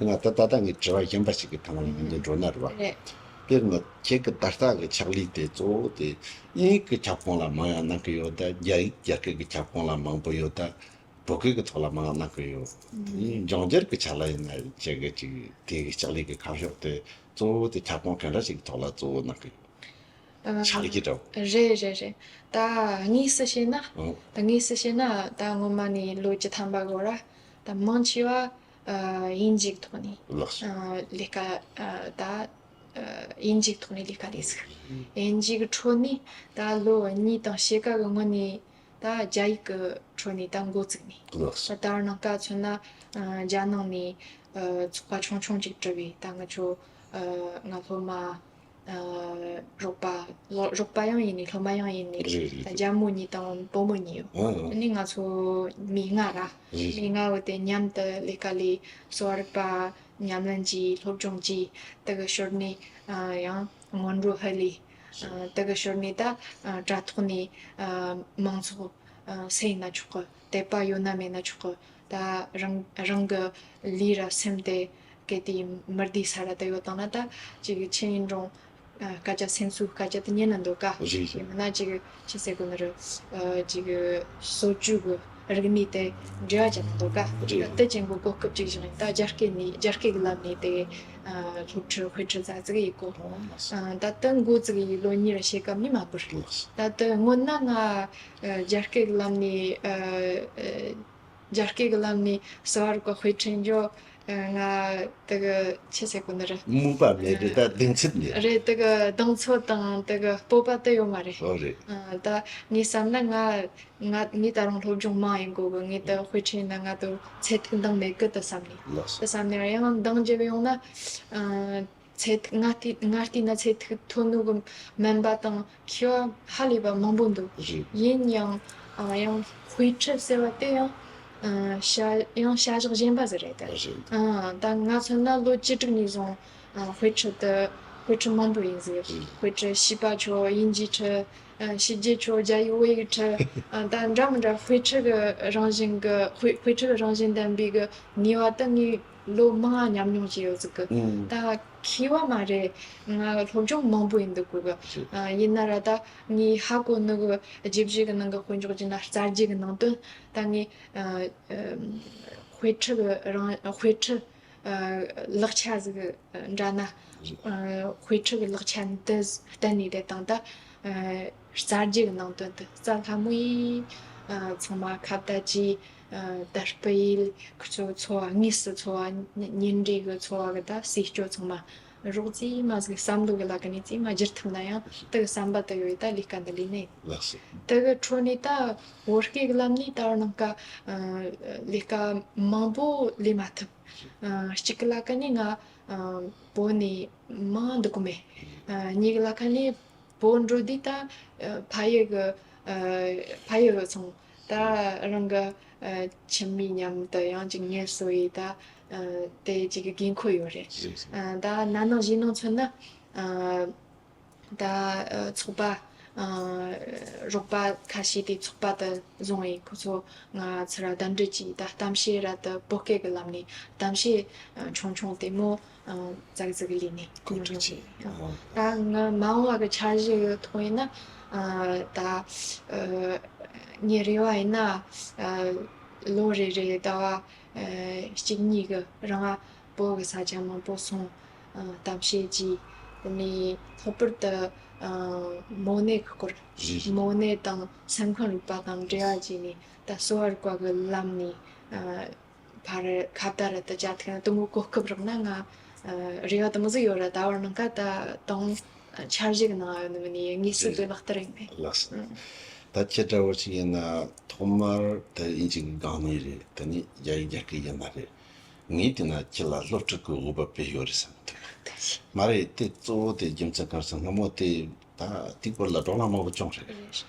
ཡིན་ན་ད་ད་ལྟ་ངས་དྲི་བ་གཞན་པ་ཞིག་གི་ཐོག་ནས་ངས་འགྲོ་ན་རེད་བ། རེད། དཔེར་ན་ཁྱེད་ཀྱི་ད་ལྟ་གི་ཕྱག་ལས་དེ་གཙོ་བོ་དེ་དབྱིན་ཡིག་གི་ཁྱབ་ཁོངས་ལ་མང་ཡང་གནང་གི་ཡོད། ད་རྒྱ་ཡིག་རྒྱ་སྐད་ཀྱི་ཁྱབ་ཁོངས་ལ་མང་པོ་ཡོད། ད་ བོད་སྐད་ཀྱི་ཐོག་ལ་མང་གནང་གི་ཡོད། དེ་ནས་འབྱུང་འགྱུར་གྱི་ཆ་ལ་ཡིན་ན་ཁྱེད་ཀྱི་ཅིག་དེ་གི་ལྕགས་ལུག་གི་ཁ་ཕྱོགས་དེ་གཙོ་བོ་དེ་ཁྱབ་ཁོངས་ག་འདྲ་ཞིག་གི་ཐོག་ལ་གཙོ་བོ་གནང་གི་ཡོད། ཕྱག་ལས་ཀྱི་འདྲ་བོ། རེད་རེད་རེད། ད་དངོས་སུ་བཤད་ན། ཨང་། ད་དངོས་སུ་བཤད་ན་ད་སྔོན་མ་ནས་ལོ་བཅུ་ཐམ་པ་འགོར་ར། ད་མང་ཆེ་བ་ཨ་དབྱིན་ཇིའི་ཐོག་ནས་ལགས་སོ། ཨ་ལས་ཀ་ཨ་ད་ཨ་དབྱིན་ཇིའི་ཐོག་ནས་ལས་ཀ་ལས་ཟིག་དབྱིན་ཇི་གི་ཁྲོད་ནས་ད་ལོ་གཉིས་དང་ཕྱེད་ཀ་གི་སྔོན་ནས་ད་རྒྱ་ཡིག་གི་ཁྲོད་ནས་ད་འགོ་བཙུགས་ནས། ལགས་སོ། ད་ལྟ་བར་ནང་ཀ་མཚོན་ན་ཨ་རྒྱ་ནང་ནས་ཨ་ཚོགས་པ་ཆུང་ཆུང་ཅིག་གྲུབ་པས། ད་ང་ཚོ་ཨ་ང་སློབ་མ། ཨ་རོགས་པ། ལོ་རོགས་པ་ཡང་ཡིན་ནི་སློབ་མ་ཡང་ཡིན་ནི། རེད་རེད། ད་རྒྱ་མོ་གཉིས་དང་བུ་མོ་གཉིས་ཡོད། ཨང་ཨང་། དེ་ནས་ང་ཚོ་མི་ལྔ་ར། རེད་རེད། མི་ལྔ་བོ་དེ་མཉམ་དུ་ལས་ཀ་ལས། གསོ་བ་རིག་པ་ཉམས་ལེན་གྱིས། སློབ་སྦྱོང་གྱིས། དེ་གི་ཞོར་ནས་ཨ་ཡང་སྔོན་འགྲོ་ཕུལ་ལས། ཨ་དེ་གི་ཞོར་ནས་ད་ཨ་དྲ་ཐོག་ནས་ཨ་མང་ཚོགས་ཨ་སེམས་ན་ཆོག་གི། དད་པ་ཡོད་ན་མེད་ན་ཆོག་གི། ད་རང་རང་གི་ལུས་ར་སེམས་དེ་གལ་ཏེ་མི་བདེ་ས་ར་དེ་ཡོད་བཏང་ན། ད་ཅིག་ཆིངས་ཡིག་འདྲ་བོ་ཨ་སྐད་ཆ། སེམས་གསོའི་སྐད་ཆ་དེ་ཉན་ན་འདོད་ག། རེད་རེད། ཡིན་མིན་ན་ཅིག་ཅི་ཟེར་དགོས་ནི་རེད། ཨ་ཅིག་གསོ་བཅོས་ཀྱི་རིག་གནས་དེ་འབྲེལ་བ་བྱས་ན་འདོད་ག། རེད། དེ་ཅན་གྱི་གོ་སྐབས་ཅིག་བཞག་ཡིན། ད་རྒྱ་སྐད་ནས། རྒྱ་སྐད་ཀྱི་ལམ་ནས་དེ་ཨ་སློབ་ཁྲིད་དཔེ་ཁྲིད་ཙག་ཙིག་ཡེད་གོ། ཨ་ད་དེ་འགོ་བཙུགས་ཡེ་ལོ་གཉིས་ར་ཕྱེད་ཀ་ནས་མ་འགོར། ད་དེ་སྔོན་ན་ང་ཨ་རྒྱ་སྐད་ཀྱི་ལམ་ནས་ཨ་ཨ་རྒྱ་སྐད་ཀྱི་ལམ་ནས་གསོ་བ་རིག་པ་དཔེ་ཁྲིད་རྒྱུ། ཨ་ང་དེ་གི་ཆི་ཟེར་དགོས་ནི་རེད། མོས་པ་མེད་རེད། ད་གདེང་ཚོད་མེད། རེད། དེ་གི་གདེང་ཚོད་དང་དེ་གི་སྤོབས་པ་དེ་ཡོད་མ་རེད། ཨོ་རེད། ཨ་ད་ངས་བསམ་ན་ང་ང་ངས་ད་རུང་སློབ་སྦྱོང་མང་ཡེད་དགོས་གི། ངས་ད་དཔེ་ཁྲིད་ན་ང་ད་ཚད་ཐིག་འདང་མེད་གི་ད་བསམ་ནས། ལགས་སོ། ད་བསམ་ནས་ཡང་འདང་རྒྱག་ཡོང་ན། ཨ་ཚད་ཐིག་ང་བལྟས། ང་བལྟས་ན་ཚད་ཐིག་མཐོ་ནོ་གི་སྨན་པ་དང་མཁས་པ་ཧ་ལས་པ་མང་པོ་འདུག། རེད། ཡིན་ཡང་ཨ་ཡང་དཔེ་ཁྲིད་ཟེར་བ་དེ་ཡང་ཨ་བྱ་ཡང་བྱ་གཞག་གཞན་པ་ཟིག་རེད་དེ། རེད། ཨ་ད་ང་མཚོན་ན་ལོ་བཅུ་དྲུག་ནས་བཟུང་ཨ་དཔེ་ཁྲིད་དེ། དཔེ་ཁྲིད་མང་པོ་ཡེད་ཟིག། རེད། དཔེ་ཁྲིད་བྱིས་པ་ཁྲོད། དབྱིན་ཇིའི་ཁྲིད། ཨ་ཕྱི་རྒྱལ་ཁྲོད། རྒྱ་ཡིག་བོད་ཡིག་ཁྲིད། ཨ་ད་འདྲ་མི་འདྲ་དཔེ་ཁྲིད་གི་རང་བཞིན་གི། དཔེ་དཔེ་ཁྲིད་རང་བཞིན་ལྡན་པའི་གི་ནུས་པ་དེ་ངས་ལོ་མང་ང་ཉམས་མྱོང་བྱས་ཡོད་ཟིག་གི། ཨང་། ད་མཁས་པ་མ་རེད། ང་སློབ་སྦྱོང་མང་པོ་ཡེད་འདུག་གི། རེད། ཨ་ཡིན་ན་ར་ད་ངས་ཧ་གོ་ནི་གི་རྒྱུད་བཞི་གི་ནང་གི་དཔེ་འཇོག་རྒྱུ་ན་རྩ་རྒྱུད་གི་ནང་དོན། ད་ངས་ཨ་ཨ་དཔེ་ཁྲིད་གི་རང་། དཔེ་ཁྲིད་ཨ་ལེགས་ཆ་ཟིག་འདྲ་ན། རེད། ཨ་དཔེ་ཁྲིད་གི་ལེགས་ཆ་འདི་བསྟན་ནས་དེ་དང་། ད་ཨ་རྩ་རྒྱུད་གི་ནང་དོན་དེ་རྩ་སླ་མོ་ཡིས་ཨ་ཚང་མ་ཁ་བརྡ་གྱིས། ཨ་དར་སྤེལ་ཡེད། ཁོ་ཚོ་འཚོ་བ། དངོས་སུ་འཚོ་བ། ཉིན་རེ་གི་འཚོ་བ་གི་ད་ཟས་སྤྱོད་ཚང་མ་རོགས་རྩིས་མ་ཟིག་བསམ་བློ་གི་ལ་ཀ་ནས་རྩིས་མ་བསྒྱུར་ཐུབ་ན་ཡང་། དེ་གི་བསམ་པ་དེ་ཡོད་ད་ལས་ཀ་འདི་ལས་ནས། ལགས་སོ། དེ་གི་ཁྲོད་ནས་ད་བོད་སྐད་གི་ལམ་ནས་ད་བར་ནང་ཀ་ཨ་ལས་ཀ་མང་པོ་ལས་མ་ཐུབ། ཨ་གཅིག་གི་ལ་ཀ་ནས་ང་ཨ་བོད་ནས་མར་འདུག་གི་མེད། ཨ་གཉིས་གི་ལ་ཀ་ནས་བོད་འགྲོ་དུས་ད་ཨ་ཕ་ཡུལ་གི་ཨ་ཕ་ཡུལ་གི་སོང་། ད་རང་གི་ཨ་ཁྱིམ་མི་མཉམ་དུ་ཡང་ཅིག་ངལ་གསོ་ཡེད། ད་ཨ་དེ་ཅིག་གི་དགོས་མཁོ་ཡོད་རེད། ཨ་ད་ན་ནིང་གཞེས་ནིང་མཚོན་ན་ཨ་ད་ཨ་ཚོགས་པ་ཨ་རོགས་པ་ཁ་ཤས་དེ་ཚོགས་པ་དེ་བཟུང་བས། ཁོ་ཚོ་ང་ཚོར་གདན་འདྲེན་གྱིས། ད་གཏམ་བཤད་ར་དེ་བོད་སྐད་གི་ལམ་ནས་གཏམ་བཤད་ཨ་ཆུང་ཆུང་དེ་མོ་ཨ་ཙག་ཙིག་ལས་ནས། གོ་སྒྲིག་བྱས། ཨ་ད་ང་མ་འོངས་པ་གི་འཆར་གཞི་གི་ཐོག་ཡིན་ན། ཨ་ད་ཨ་ངའི་རེ་བ་ཡིན་ན་ཨ་ལོ་རེ་རེ་ཟླ་བ་ཨ་གཅིག་གཉིས་གི་རིང་ང་བོད་གི་ས་ཆ་མང་པོ་སོང་། ཨ་གཏམ་བཤད་བྱས། དེ་ནས་ལྷག་པར་དུ་ཨ་མོ་ནད་གི་སྐོར། རེད། མོ་ནད་དང་སེམས་ཁམས་རིག་པ་དང་འབྲེལ་བ་བྱས་ནས། ད་གསོ་བ་རིག་པ་གི་ལམ་ནས་ཨ་ཕར་ཁ་བརྡ་ར་དེ་བྱ་ཐུབ་ན། དེ་མོ་གོ་སྐབས་རག་ན། ང་ཨ་རེ་བ་དེ་མོ་ཟིག་ཡོད་ར། ད་བར་ནང་ཀ་ད་དང་འཆར་གཞི་གི་ནང་ཡོད་ནི་མིན་ནི། དངོས་སུ་དེ་ལག་བསྟར་ཡེད་ནི། ལགས་སོ། ཨ་ད་ཁྱེད་འདྲ་བོ་ཞིག་ཡིན་ན་ཐོག་མར་དེ་དབྱིན་ཇི་གི་སྒང་ནས་རེད། དེ་ནས་རྒྱ་ཡིག་རྒྱ་སྐད་ཡིན་ན་རེད། ངས་བལྟས་ན་ཁྱེད་ལ་སློབ་ཁྲིད་ཀྱི་འོས་བབ་དཔེ་ཡོད་རེད་བསམ་གི་འདུག། མ་རེད། དེ་གཙོ་བོ་དེ་རྒྱུ་མཚན་གང་ཟེར་ན། སྔ་མོ་དེ་ད་དེའི་སྐོར་ལ་བགྲོ་གླེང་མང་པོ་བྱུང་རེད། རེད།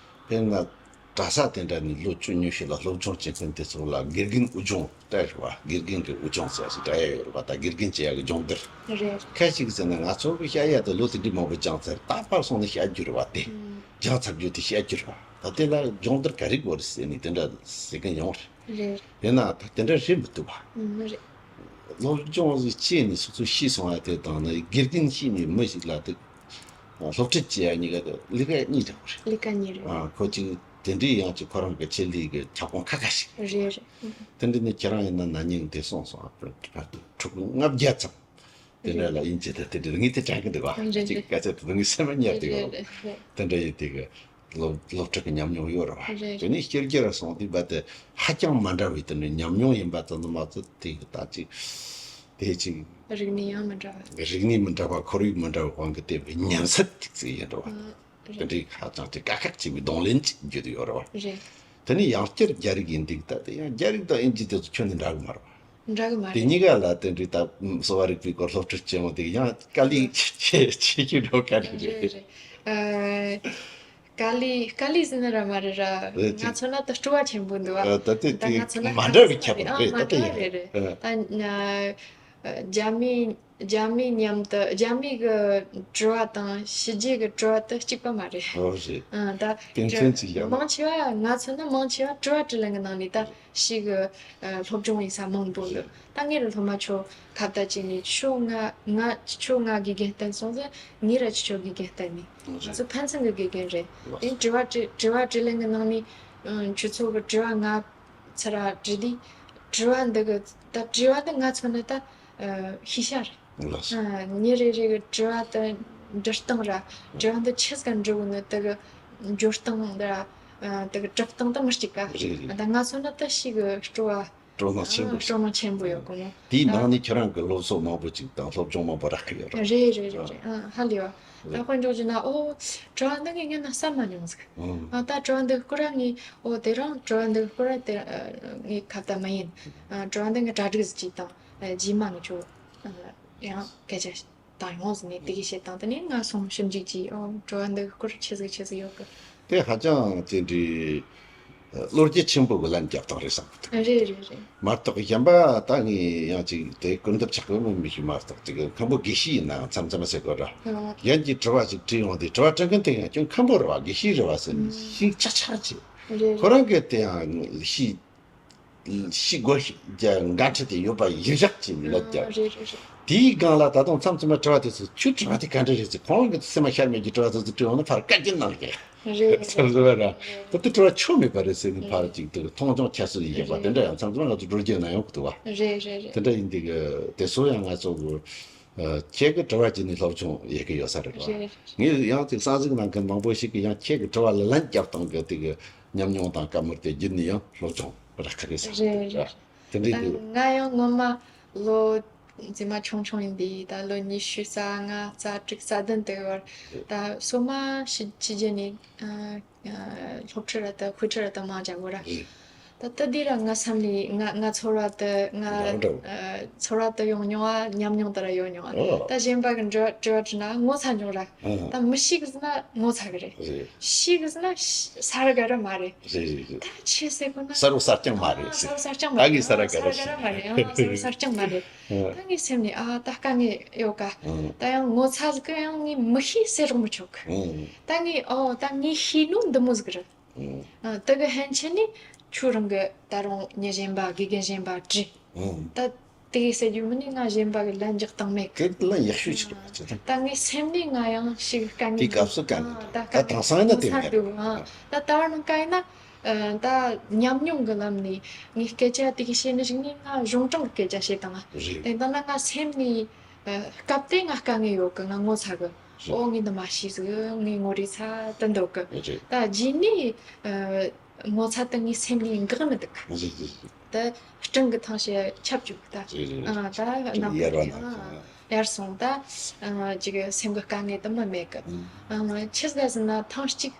དཔེར་ན་གྲྭ་ས་དེ་འདྲ་ནས་ལོ་བཅུ་ཉི་ཤུ་ལ་སློབ་སྦྱོང་བྱེད་མཁན་དེ་ཚོ་ལ་དགེ་རྒན་དབུལ་སྦྱོང་སྤྲད་རེད་བ། དགེ་རྒན་གྱི་དབུལ་སྦྱོང་ཟེར་ཞིག་སྤྲད་ཡ་ཡོད་རེད་བ། ད་དགེ་རྒན་བྱེད་ཡ་གི་སྦྱོང་བརྡར། རེད། ཁ་ཅིག་ཟེར་ན་ང་ཚོ་གི་བཤད་ཡ་དེ་ལོ་དེ་འདྲའི་མང་པོ་སྦྱངས་ཚར། ད་ཕར་སོང་ནས་བཤད་རྒྱུ་རེད་བ། དེ་ཨུམ། སྦྱངས་ཚར་རྒྱུ་དེ་བཤད་རྒྱུ་རེད་བ། ད་དེ་ལ་སྦྱོང་བརྡར་ག་རེ་དགོས་རེད་ཟེར་ནས་དེ་འདྲ་ཟེར་མཁན་ཡོང་རེད། རེད། ཡིན་ན་ད་དེ་འདྲ་རེད་མི་ཐུབ་བ། ཨུམ། རེད། སློབ་སྦྱོང་ཟིག་བྱས་ནས་སོ་སོ་ཤེས་སོང་ཡ་དེ་དང་ནི་དགེ་རྒན་ཤེས་ནས་མི་ཞིག་ལ་དེ་སློབ་ཁྲིད་བྱེད་ཡ་གཉིས་ཀ་དེ་ལས་ཀ་གཉིས་འདྲ་བོ་རེད། ལས་ཀ་གཉིས་རེད། ཨ་ཁོ་ཅིག་ དེ་འདྲའི་ཡང་ཅིག་ཁོ་རང་གི་ཆེད་ལས་ཀྱི་ཁྱབ་ཁོངས་ཁ་ཁ་ཞིག་རེད། རེད། དེ་འདྲ་ནི་ཁྱེད་རང་ཡིན་ན་ན་ནིང་དེ་སོང་སོང་ཕྲུ་གུ་ལྔ་བརྒྱ་ཙམ་དེ་འདྲ་ལ་ཡིན་གྱི་དེ་དེ་འདྲ་ངས་དེ་དྲན་གི་འདུག་བ། རེད། ཅིག་རེད། སྐད་ཆ་དེ་ངས་སེམས་ལ་ཉར་དེ་རེད། ཡོད། རེད། རེད། དེ་འདྲ་ཡིན་དེ་གི་སློབ་སློབ་ཕྲུག་གི་ཉམས་མྱོང་ཡོད་རེད་བ། རེད། དེ་ནས་སྐྱེ་རྒྱུ་ར་སོང་དུས་རྦད་དེ་ཧ་ཅང་མ་འདྲ་བའི་དེ་འདྲ་ཉམས་མྱོང་ཡིན་པ་ཙམ་དུ་མ་ཚད་དེ་གི་ད་ཅིག་དེ་ཅིག་རིག་གནས་ཡང་མི་འདྲ་བ། རིག་གནས་མི་འདྲ་བ་ཁོར་ཡུག་མི་འདྲ་བའི་དབང་གིས་དེ་བའི་ཉམས་སད་ཅིག་ཅིག་ཡིན་རེད་བ། ཨ། དེ་འདྲའི་ཧ་ཅང་དེ་དཀའ་ཁག་ཆེ་བའི་གདོང་ལེན་ཅིག་བརྒྱུད་ཡོད་རེད་བ། རེད། དེ་ནས་ཡང་བསྐྱར་རྒྱ་རིགས་ཡིན་དུས་ད་དེ་ཡང་རྒྱ་རིགས་དང་དབྱིན་ཇི་དེ་ཚོ་ཁྱོན་ནས་འདྲ་གི་མ་རེད་བ། འདྲ་གི་མ་དེ་རེད། གཉིས་ཀ་ལ་དེ་འདྲའི་ད་གསོ་བ་རིག་པའི་སྐོར་སློབ་ཁྲིད་བྱེད་འོང་དེ་ཡང་དཀའ་ལས་ཆེ་ཆེ་ཆེ་ཤོས་འགྲོ་ག་རེ་རེད། རེད། རེད། ཨ། དཀའ་ལས་དཀའ་ལས་ཟེར་ན་ར་མ་རེད་ར། རེད། ང་ཚོ་ན་ད་སྤྲོ་བ་ཆེན་པོ་འདུག་ཨ། ད་དེ་ད་དེ་ང་ཚོ་ན་མ་འདྲ་བའི་ཁྱད་པར་ཨ་རེད། མ་ད་དེ་འདྲ་རེད། རེད། ཨ། ད་ཨ། རྒྱ་མི་རྒྱ་མི་མཉམ་དུ་རྒྱ་མི་གི་དྲི་བ་དང་ཕྱི་རྒྱལ་གི་དྲི་བ་དེ་གཅིག་པ་མ་རེད། ཨོ་རེད། ཨ། ད་དེ་མཚོན་ཅིག་ཡང་མང་ཆེ་བ་ང་ཚོ་ན་མང་ཆེ་བ་དྲི་བ་དྲིས་ལན་གི་ནང་ནས་ད་ཕྱི་གི་ཨ། སློབ་སྦྱོང་ཡིན་ས་མང་པོ་འདུག་ད་ངེད་རང་སློབ་མ་ཆོ་ཁ་བརྡ་བྱས་ནས་ཆོ་ང་ང་ཆོ་ང་དགེ་རྒན་བསྟེན་སོང་ཟེར། ངེད་ར་ཆོ་ཆོ་དགེ་རྒན་བསྟེན་ནས། ང་ཚོ་ཕན་ཚུན་གི་དགེ་རྒན་རེད། དེ་དྲི་བ་དྲི་དྲི་བ་དྲིས་ལན་གི་ནང་ནས་ཨ། ཆུ་ཚོད་གི་དྲི་བ་ང་ཚར་ར་དྲི་དུས་དྲི་བ་འདི་གི་ད་དྲི་བ་འདི་ང་ཚོ་ནི་ད་ཨ། ཤེས་བྱ་རེད། ལགས་སོ། ཨ། མི་རེ་རེ་གི་དྲི་བ་དེ་འདྲི་སྟངས་ར། དྲི་བ་འདི་ཆི་ཟིག་ག་འདྲི་དགོས་ནི་དེ་གི་འཇོག་སྟངས་འདི་ར། ཨ། དེ་གི་གྲུབ་སྟངས་དེ་མི་གཅིག་ག་རེད། རེད། ད་ང་ཚོ་ནི་ད་ཤི་གི་སྤྲོ་བ། སྤྲོ་སྣང་ཆེན་པོ་ཨ། ཞིག་སྤྲོ་སྣང་ཆེན་པོ་ཡོད་གོ་མོ། དེའི་ད་ནང་ནས་ཁྱེད་རང་གི་སློབ་གསོ་མང་པོ་ཅིག་དང་སློབ་སྦྱོང་མང་པོ་རག་གི་ཡོད་རེད། རེད་རེད་རེད། ཨ། ཧ་ལས་བ། ད་དཔེ་འཇོག་རྒྱུ་ན་ཨོ། དྲི་བ་འདི་ངས་སྔོན་ན་བསམ་མ་མྱོང་ཟིག་ཨ། ད་དྲི་བ་འདི་སྐོར་ར་ངས་ཨོ་དེ་རང་དྲི་བ་འདི་སྐོར་ར་དེ་ངས་ཁ་བརྡ་མ་ཡིན། ཨ། དྲི་བ་འདི་ངས་གྲ་སྒྲིག་ཟིག་བྱས་དང་། རྗེས་མ་ངས་ཁྱོད་ཡང་སྐད་ཆ་བཏང་ཡོང་ཟེར་ནས་དེ་གི་བཤད་སྟངས་དེ་ནས་ང་སོང་ཞིབ་འཇུག་བྱས། ཨོ་དྲི་བ་འདི་སྐོར་ཆི་ཟིག་ཆི་ཟིག་ཡོད་གི། དེ་ཧ་ཅང་དེ་འདྲའི་བློ་རྒྱ་ཆེན་པོ་གི་ལན་རྒྱབ་སྟངས་རེད་བསམ་གི་འདུག་རེད་རེད་རེད། མ་གཏོགས་གཞན་པ་ད་ངས་ཡང་ཅིག་དེ་སྐུར་འདེབས་ཆགས་གི་མིན་མི་ཤེས། མ་གཏོགས་དེ་གི་མཁན་པོ་དགེ་བཤེས་ཡིན་ནའང་མཚམས་མཚམས་ཟེར་དགོས་ར། ཨ། གཞན་གྱིས་དྲི་བ་ཅིག་དྲིས་ཡོང་དུས་དྲི་བ་དྲི་མཁན་དེ་ཡང་ཁྱོད་མཁན་པོ་རེད་བ། དགེ་བཤེས་རེད་བ་ཟེར་ནས་ཤིག་ཆག་ཆག་བྱས། རེད་རེད། ཁོ་རང་གིས་དེ་ཡང་ཤིག་ཤི་དགོས་ཤིག་རྒྱ་འགན་འཁྲི་དེ་ཡོད་པ་ཡིན་ཤག་ཅེས་མི་ལབ་ཀྱང་། རེད་རེད་རེད། དེའི་སྒང་ལ་ད་དུང་མཚམས་མཚམས་མ་དྲི་བ་དེ་ཚོ་ཁྱོད་དྲི་བ་དེ་ག་འདྲ་རེད་ཟེར། ཁོང་གི་སེམས་མ་ཤར་མེད་ཀྱི་དྲི་བ་དེ་ཚོ་དྲི་འོང་ན་ཕར་བཀའ་བཀྱོན་གནང་གི། རེད་རེད། བསམ་བཟོ་བ་ར། ད་དེ་དྲི་བ་ཆོ་མེད་པ་རེད་ཟེར་ནས་ཕར་ཅིག་དེ་མཐོང་ཆུང་ཁྱད་གསོད་ཡིན་པ་དེ་འདྲ་ཡང་མཚམས་མཚམས་ང་ཚོ་འགྲོ་རྒྱུ་ན་ཡོང་གི་འདུག་བ། རེད་རེད་རེད། དེ་འདྲ་ཡིན་དུས་གི་དེ་ཚོ་ཡང་ང་ཚོ་གི་ཁྱེད་ཀྱི་དྲི་བ་བྱས་ནས་སློབ་སྦྱོང་ཡེ་གི་ཡོད་ས་རེད་བ། རེད། ངས་ཡང་ཅིག་གསར་གཟིགས་གནང་མཁན་མང་པོ་ཞིག་གིས་ཡང་ཁྱེད་ཀྱི་དྲི་བ་ལ་ལན་རྒྱབ་སྟངས་ཀྱི་དེ་གི་ཉམས་མྱོང་དང་བཀའ་མོལ་དེ་བརྒྱུད་ནས་ཡང་སློབ་སྦྱོང་རག་གི་རེད་བསམ་གི་རེད། རེད་རེད། དེ་འདྲའི་ད་འདུག་ང་ཡང་སྔོན་མ་ལོ་རྫུན་མ་ཆུང་ཆུང་ཡིན་དུས་ད་ལོ་ཉི་ཤུ་རྩ་ལྔ་རྩ་དྲུག་རྩ་བདུན་དེ་བར་ད་སོ་མ་ཕྱི་ཕྱི་རྒྱལ་ནས་ཨ་ཨ་སློབ་ཁྲིད་ར་ད་དཔེ་ཁྲིད་ར་ད་མང་རྒྱག་གོ་ར། རེད། ད་ལྟ་འདི་ར་ང་བསམ་ནས་ང་ང་ཚོར་བ་དེ་ང་འདྲ་བོ་འདྲ་བོ། ཨ་ཚོར་བ་དེ་ཡོང་མྱོང་ཨ་ཉམས་མྱོང་དེ་ར་ཡོད་མྱོང་ཨ། ཨོ། ད་གཞན་པ་གི་འདྲི་དྲི་བ་དྲིས་ན་ངོ་ཚ་མྱོང་ར། ཨ། ད་མི་ཤེས་གི་ཟེར་ན་ངོ་ཚ་གི་རེད། རེད། ཤེས་གི་ཟེར་ན་ཤ་ས་ར་ག་ར་མ་རེད། རེད་རེད་རེད། ད་ཆི་ཟེར་གོ་ན། ས་རུ་ས་རྐྱང་མ་རེད་ཨ་ཟེར། ས་རུ་ས་རྐྱང་མ་ད་རེད། གི་ས་ར་ཨ་ག་ས་ར་ར་ཤེས། ག་ར་མ་རེད་ཨ་ས་རུ་ས་རྐྱང་མ་རེད། ཨ། ད་ངའི་སེམས་ནས་ཨ་ད་དཀའ་ངལ་ཡོད་ཀ་ཨ། ད་ཡང་ངོ་ཚ་ཟིག་གི་ཡང་ངས་མི་ཤེས་ཟེར་རོགས་མི་ཆོག་གི་ཨ། ད་ངས་ཨོ་ད་ངས་ཤེས་ནོ་འདི་མོ་ཟིག་རེད། ཨ། ཨ། དེ་གི་ཕན་ཆད་ནས་ཁྱོད་རང་གི་ད་རུང་མྱི་གཞན་པ་དགེ་རྒན་གཞན་པ་དྲིས། ཨ། ད་དེ་གི་ཟེར་རྒྱུ་མིན་ནས་ང་གཞན་པ་གི་ལན་རྒྱག་སྟངས་མེད་གི་དེ་ལན་ཡག་ཤོས་ཅིག་རེད་ཅེས་དང་། ད་ངའི་སེམས་ནས་ང་ཡང་ཞིག་དཀའ་ངལ་དེའི་སྐབས་སུ་དཀའ་ངལ་ཨ། འདུག་ད་ད་དཀའ་ངལ་དེང་སང་ཡིན་ན་དེ་ངོ་ཚ་མེད་འདུག་ཨ། ཨ། ད་ད་བར་ནང་དཀའ་ཡིན་ན་ཨ། ད་ཉམས་མྱོང་གི་ལམ་ནས་ངས་སྐད་ཆ་དེ་གི་བཤད་ནི་ཞིག་ནས་ང་གཞུང་དྲང་གི་སྐད་ཆ་བཤད་སྟངས་ཨ། རེད། དེ་ལྟ་ན་ང་སེམས་ནས་ཨ། སྐབས་དེ་ང་དཀའ་ངལ་ཡོད་གི་ང་ངོ་ཚ་གི་རེད། ཨོ་ངས་འདི་མ་ཤེས་ཟིག་ངས་ངོ་རེ་ཚ་དེ་འདོད་གི་རེད། ད་རྗེས་ནས་ཨ། ངོ་ཚ་དེ་ངའི་སེམས་ནས་འགག་མི་འདུག་གི་རེད་རེད་རེད། ད་སྤྲིན་གི་ཐང་ཞེ་ཁྱབ་བཅུག་ད། རེད་རེད། ཨ། ད་ཅིག་ནམ་ཡར་བ་ན་ཨ། ཡར་སོང་ད། ཨ། ཅིག་སེམས་གི་དཀའ་ངལ་དེ་མི་མེད་གི་ཨ། ཨ། ཆི་ཟེར་ཟེར་ན་ཐེངས་གཅིག་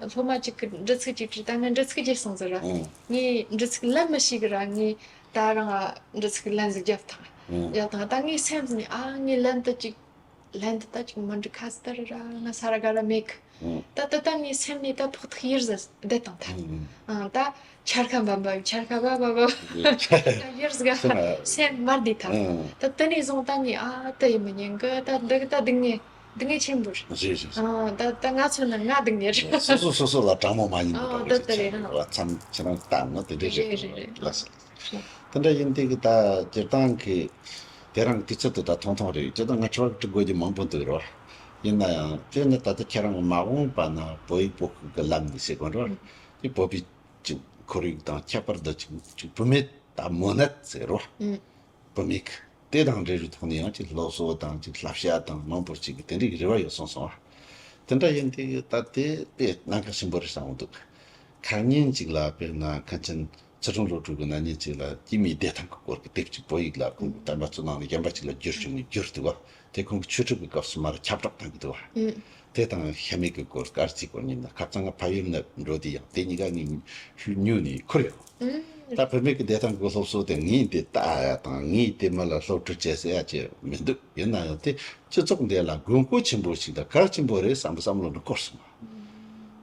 སློབ་མ་གཅིག་གི་འདྲི་ཚིག་ཅིག་དྲིས་ད་ངས་འདྲི་ཚིག་བརྗེད་སོང་ཟེར་ར། ཨ། ངས་འདྲི་ཚིག་ལན་མི་ཤེས་གི་ར་ངས་ད་རང་ཨ། འདྲི་ཚིག་ལན་ཟིག་རྒྱབ་ཐང་། ཨ། རྒྱབ་ཐང་ད་ངའི་སེམས་ནས་ཨ་ངས་ལན་དེ་ཅིག་ལན་དེ་ད་ཅིག་མི་འགྲིག་ཁ་སི་ཏར་ར་ང་ས་ར་ག་ར་མེད་གི་ཨང་། ད་ད་ད་ངའི་སེམས་ནས་ད་ཕོག་ཐུག་ཡིར་ཟ་བསྡད་དང་ད། ཨང་། ཨང་། ད་འཆར་ཁ་འབབ་འབབ་འཆར་ཁ་བབ་བབ་བབ་ད་ཡིར་ཟ་སེམས་མ་བདེ་ཐང་། ཨང་། ད་དེ་ནས་བཟུང་ད་ངས་ཨ་ད་ཡིན་མི་ཉན་གི་ད་འདི་གི་ད་སྡུག་བསྔལ་སྡུག་བསྔལ་ཆེན་པོ་རེད། རེད་རེད། ཨང་། ད་ད་ང་ཚོ་ནི་ང་སྡུག་བསྔལ་རེད། སོ་སོ་སོ་སོ་ལ་དྲང་མོ་མ་ཡིན་ཨང་། ད་ད་རེད་ད་རེད། ཨང་། ཁྱེད་རང་ཁྱེད་རང་ལྟ་ན་དེ་འདྲས་རེད། རེད་རེད་རེད། ལགས་སོ། དེ་འདྲ་ཡིན་དུས་ཀྱི་ད་སྤྱིར་བཏང་གི་དེ་རང་དུས་ཚོད་དེ་ད་ཐུང་ཐུང་རེད། སྤྱིར་བཏང་ང་དྲི་བ་དྲི་དགོས་རྒྱུ་མང་པོ་འདུག་རོ། ཡིན་ན་ཡང་དཔེར་ན་ད་ལྟ་ཁྱེད་རང་མ་འོངས་པ་ན་བོད་ཡིག་བོད་སྐད་ཀྱི་ལམ་ནས་ཟེར་དགོས་རོ། ཨང་། དེ་བོད་པའི་ཅིག་ཁོར་ཡུག་དང་ཁྱད་པར་དུ་ཅིག་ཅིག་བུད་མེད་ད་མོ་ནད་ཟེར་རོ། ཨུ། བུད་མེད་ཀྱི་དེ་དང་འབྲེལ་བའི་ཐོག་ནས་ཡང་ཅིག་སློབ་གསོ་དང་ཅིག་བསླབ་བྱ་དང་མང་པོ་ཅིག་གི་དེ་འདྲའི་རེ་བ་ཡོད་སོང་སོང་བ། དེ་འདྲ་ཡིན་དུས་ད་དེ་དཔེ་གནད་འགག་ཆེན་པོ་རེད་བསམ་འདུག་ཁ་ཉིན་ཅིག་ལ་དཔེར་ན་མཁན་ཆེན་ཚུལ་ཁྲིམས་བློ་གྲོས་ཀྱི་ན་ནིང་ཅིག་ལ་སྐྱེས་མའི་བདེ་ཐང་གི་སྐོར་གྱི་དེབ་ཅིག་བོད་ཡིག་ལ་ཁོང་གི་བསྟན་པ་གཙུག་ལག་ནས་གཞན་པ་ཅིག་ལ་བསྒྱུར་བྱུང་ནས་བསྒྱུར་འདུག་བ། དེ་ཁོང་གི་ཆོས་ཁྲིད་ཀྱི་སྐབས་སུ་མར་ཁྱབ་བསྒྲགས་བཏང་གི་འདུག་བ། ཨུ། དེ་དང་ཤ་མེད་ཀྱི་སྐོར་སྐར་རྩིས་སྐོར་ཉིན་ལ་ཁ་རྩང་ང་ཕ་ཡུལ་ནས་འགྲོ་དུས་ཡང་དེ་གཉིས་ཀ་ངས་ཉོས་ནས་ཁུར་ཡོང་། ཨུ། ད་བུད་མེད་ཀྱི་བདེ་ཐང་གི་སློབ་གསོ་དེ་ངས་དེ་ལྟ་ཡ་དང་ངས་དེ་མི་ལ་སློབ་ཁྲིད་བྱེད་ཟེར་ཡ་ཅིག་མི་འདུག་ཡིན་ན་ཡང་དེ་སྤྱི་ཚོགས་འདི་ལ་དགོས་མཁོ་ཆེན་པོ་ཞིག་དང་གལ་ཆེན་པོ་རེད་བསམ་པའི་བསམ་བློ་འདི་འཁོར་སོང་།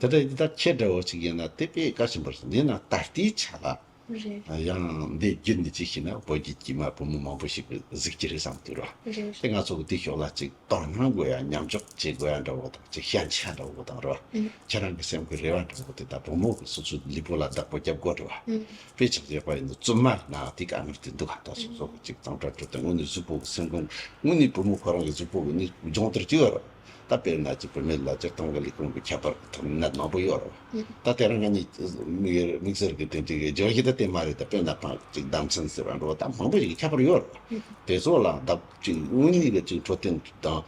དེ་འདྲ་ཡིན་ད་ཁྱེད་འདྲ་བོ་ཅིག་ཡིན་ན་དེ་དཔེ་གལ་ཆེན་པོ་རེད། ཡིན་ན་ད་ལྟའི་ཆ་ལ། རེད། ཡང་འདི་བརྒྱུད་ནས་ཅིག་ཤེས་ན་བོད་ཀྱི་དཀྱུས་མ་བུ་མོ་མང་པོ་ཞིག་གི་གཟིགས་ཀྱི་རེད་བསམ་གྱི་རེད། རེད། དེ་ང་ཚོ་གི་དེའི་ཕྱོགས་ལ་ཅིག་དོ་སྣང་དགོས་ཡ་མཉམ་འཇོག་བྱེད་དགོས་ཡ་འདྲ་བོ་དང་ཅིག་ཞན་ཆ་འདྲ་བོ་དང་རེད་བ། ཨུ། ཁྱེད་རང་གི་སེམས་ཀྱི་རེ་བ་འདྲ་བོ་དེ་ད་བུ་མོ་གི་སོ་སོའི་ལུས་པོ་ལ་བདག་པོ་རྒྱབ་དགོས་རེད་བ། ཨུ། དཔེ་ཆ་བཞག་པ་ཡིན་ན་བཙུན་མ་ཡིན་ན་དེ་དཀའ་ངལ་དེ་འདུག་ག་ད་སོ་སོ་གི་ཅིག་གཙང་སྦྲ་སྤྲོད་དང་དངོས་གནས་གཟུགས་པོ་གི་སེམས་ཁོང་དངོས་གནས་བུ་མོ་ཁོ་རང་གི་གཟུགས་པོ་གི་ནི་སྦྱོང་བརྡར་གྱི་ཡོད་རེད་བ། ད་དཔེར་ན་ཅིག་བུད་མེད་ལ་སྤྱིར་བཏང་གི་ལས་ཁུངས་ཀྱི་ཁྱད་པར་གྱི་ཐོག་ནས་ནད་མང་པོ་ཡོད་རེད་བ། ད་དེ་རིང་ང་གཉིས་དམིགས་དམིགས་བསལ་གྱི་དེ་འདྲའི་བརྗོད་གཞི་ད་དེ་མ་རེད། ད་དཔེར་ན་ཕ་ཅིག་ཟླ་མཚན་ཟེར་བ་འགྲོ་ད་མང་པོ་ཞིག་གི་ཁྱད་པར་ཡོད་རེད། དེ་ཚོ་ལ་ད་ཅིག་དངོས་གནས་ཀྱི་ཅིག་འཕྲོད་བསྟེན་དང་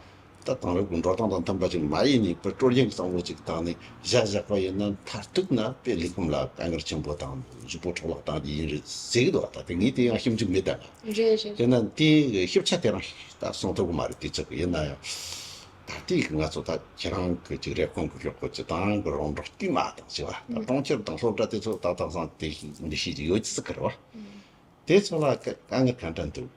ད་དེང་རབས་ཀྱི་འགྲོ་སྟངས་དང་མཐུན་པ་ཅིག་མ་ཡིན་ནས་དཔེ་སྲོལ་རྒྱུན་གྱི་བསམ་བློ་ཅིག་བཏང་ནས་བཞག་བཞག་པ་ཡིན་ན་མཐར་གཏུགས་ན་དཔེ་ལས་ཁུངས་ལ་དཀའ་ངལ་ཆེན་པོ་དང་གཟུགས་པོ་འཕྲོ་བརླག་བཏང་རྒྱུ་ཡིན་རེད་ཟེར་གི་འདུག་ད་དེ་ངས་དེ་ཡང་ཞིབ་འཇུག་མེད་ད། རེད་རེད། དེ་ན་དེའི་ཞིབ་ཆ་དེ་རང་ད་གསུང་ཐུབ་གི་མ་རེད། དེ་ཚོ་གི་ཡིན་ན་ཡང་། ད་ལྟའི་ང་ཚོ་ད་ཁྱེད་རང་གི་ཅིག་རེབ་གོང་གི་ཞོག་གི་ཅིག་དང་གི་རོང་འབྲོག་དཀྱུས་མ་དང་ཅིག་བ་ད་གྲོང་ཁྱེར་དང་སློབ་གྲྭ་དེ་ཚོ་ད་དག་སང་དེ་འདི་ཤེས་ཀྱི་ཡོད་ཅི་ཟིག་གི་རེད་བ། དེ་ཚོ་ལ་དཀའ་ངལ་ག་འདྲ་འདུག་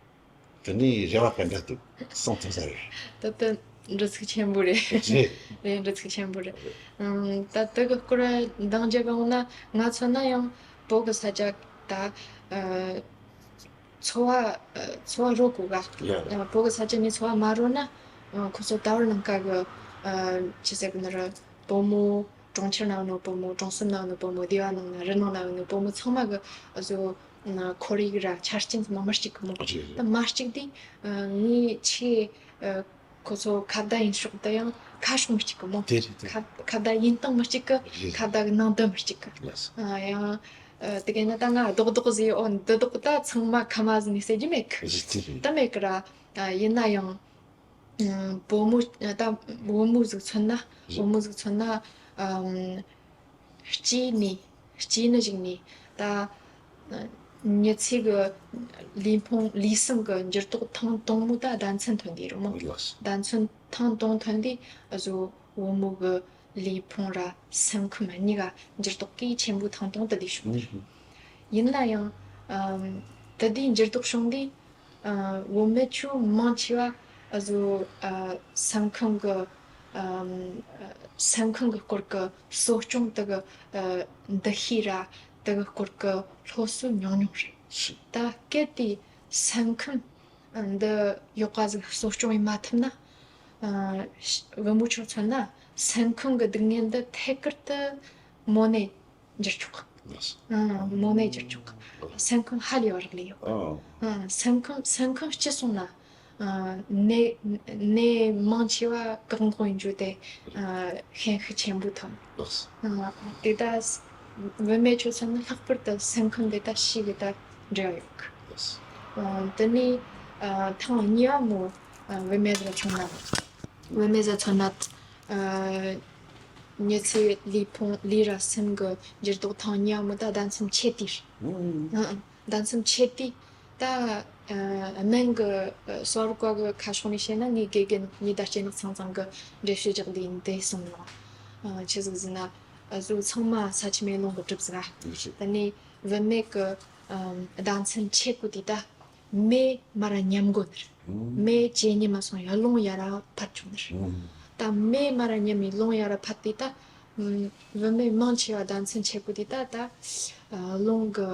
དེ་ནས་རེ་བ་ག་འདྲ་འདུག་གསུང་ཐུབ་ས་རེད། ད་ལྟ་འདྲི་ཚིག་ཆེན་པོ་རེད། རེད། རེད། འདྲི་ཚིག་ཆེན་པོ་རེད། ཨམ། ད་དེ་གི་སྐོར་འདང་རྒྱག་གི་འོང་ན་ང་མཚོན་ན་ཡང་བོད་གི་ས་ཆ་ད་ཨ། འཚོ་བ་ཨ། འཚོ་བ་རོལ་དགོས་ག་ཡ། ཨ། བོད་གི་ས་ཆ་ནས་འཚོ་བ་མ་རོལ་ན་ཨ། ཁོ་ཚོ་ད་བར་ནང་ཀ་གི་ཨ། ཅི་ཟེར་གི་ན་ར་བུ་མོ་གྲོང་ཁྱེར་ན་ཡོད་ནོ་བུ་མོ་གྲོང་གསེབ་ན་ཡོད་ནོ་བུ་མོ་སྡེ་བ་ནང་ན་རི་ནང་ན་ཡོད་ནོ་བུ་མོ་ཚང་མ་གི་ཨ་ཟོ་ཁོར་ཡུག་ར་ཆ་རྐྱེན་ཚང་མ་མི་གཅིག་གི་མོ། རེད། ད་མ་གཅིག་དུས་ཨ། ངས་ཆེས་ཨ། ཁོ་ཚོ་ཁ་བརྡ་ཡིན་ཕྱོགས་དུ་ཡང་ཁ་ཕྱོགས་མི་གཅིག་གི་མོ། དེ་རེད་དེ། ཁ་ཁ་བརྡ་ཡིན་སྟངས་མི་གཅིག་གི། རེད། ཁ་བརྡ་གི་ནང་དོན་མི་གཅིག་གི། ལགས་སོ། ཨ། ཡང་ཨ། དེ་ག་ན་ད་ང་རྡོག་རྡོག་ཟེར་ཨོ་འདི་རྡོག་ད་ཚང་མ་ཁ་མ་ཟིན་ནས་ཟེར་རྒྱུ་མེད་གི། རེད་དེ་རེད། ད་མེད་གི་ར། ཨ། ཡིན་ན་ཡང་ཨ། བུ་མོ་ད་བུ་མོ་ཟིག་མཚོན་ན། རེད། བུ་མོ་ཟིག་མཚོན་ན་ཨམ། སྐྱེས་ནས་སྐྱེས་ནི་ཞིག་ནས་ད་མྱི་ཚེ་གི་ལུས་ཕུང་ལུས་སེམས་ཀྱི་འགྱུར་ལྡོག་ཐེངས་དང་པོ་ད་ཟླ་མཚན་ཐོན་དུས་རེད་མོ། ལགས་སོ། ཟླ་མཚན་ཐེངས་དང་པོ་ཐོན་དུས་གཟོད་བུ་མོ་གི་ལུས་ཕུང་ར་སེམས་ཁམས་གཉིས་ཀ་འགྱུར་ལྡོག་གི་ཆེན་པོ་ཐེངས་དང་པོ་དེ་དུས་བྱུང་། ཨུ་ཧུ། ཡིན་ན་ཡང་ཨམ། དེ་དུས་འགྱུར་ལྡོག་བྱུང་དུས། ཨ། བུད་མེད་ཚོ་མང་ཆེ་བ་ཨ་ཟོ་ཨ། སེམས་ཁམས་ཀྱི་ཨམ། སེམས་ཁམས་ཀྱི་སྐོར་གྱི་གསོ་སྐྱོང་དེ་གི་ཨ། འདུ་ཤེས་ར་དེ་གི་སྐོར་གྱི་སློབ་གསོ་ཉུང་ཉུང་རེད། ད་གལ་ཏེ་སེམས་ཁམས་འདི་ཡག་ག་ཟིག་གསོ་སྐྱོང་ཡེད་མ་ཐུབ་ན། ཨ། བུ་མོ་ཚོ་མཚོན་ན་སེམས་ཁམས་ཀྱི་སྡུག་བསྔལ་འདི་ཐད་ཀར་དུ་མོ་ནས་འགྱུར་ཆོག་གི། ལགས་སོ། ཨང་། མོ་ནད་འགྱུར་ཆོག་གི། ཨང་། སེམས་ཁམས་ཧ་ལས་པ་རག་ལས་ཡོད། ཨང་། ཨང་། སེམས་ཁམས་སེམས་ཁམས་སྐྱིད་སོང་ན། ཨང་། ནད་ནད་མང་ཆེ་བ་བཀག་འགོག་ཡེད་རྒྱུ་དེ། ཨང་། ཤན་ཤུགས་ཆེན་པོ་ཐོན། ལགས་སོ། ཨང་། དེ་ད་བུད་མེད་ཚོ་མཚོན་ན་ལྷག་པར་དུ་སེམས་ཁམས་དེ་ད་ཤི་གི་ད་འབྲེལ་བ་ཡོད་གི། ལགས་སོ། ཨང་། དེ་ནས་ཨང་། ཐེངས་གཉིས་པ་མོ་ཨང་། བུད་མེད་ལ་མཚོན་ན། བུད་མེད་ལ་མཚོན་ན། ཨ། མྱི་ཚེ་ལུས་ཕུང་ལུས་ར་སེམས་ཀྱི་འགྱུར་ལྡོག་ཐེངས་གཉིས་པ་མོ་ད་ཟླ་མཚན་ཆད་དུས། ཨང་། ཨང་། ཟླ་མཚན་ཆད་དུས་ད། ཨ། སྨན་གྱི་གསར་བཀོད་ཀྱི་ཁ་ཕྱོགས་ནས་བཤད་ན་ངའི་དགེ་རྒན་ཉི་ཟླ་སྐྱེ་ནག་ཚང་ཚང་གི་འགྲེལ་བཤད་རྒྱག་དུས་འདི་གསུངས་ནོ། ཨ། ཆི་ཟིག་ཟེར་ན། ཨ། ཟོ་ཚང་མ་ས་ཆུ་མེ་རླུང་གི་གྲིབ་ཟིག་ར། ད་ནི་བུད་མེད་ཀྱི་ཨ། ཟླ་མཚན་ཆད་གོ་དུས་ད། མེ་མར་ར་ཉམས་གོ་ནི་རེད། མེ་ཇེ་ཉམས་མ་སོང་ཡ་རླུང་ཡར་ར་འཕར་བཅུག་ནི་རེད། ད་མེ་མར་ར་ཉམས་ནས་རླུང་ཡར་ར་འཕར་དུས་ད། ཨུམ། བུད་མེད་མང་ཆེ་བ་ཟླ་མཚན་ཆད་གོ་དུས་ད་ད། ཨ། རླུང་གི་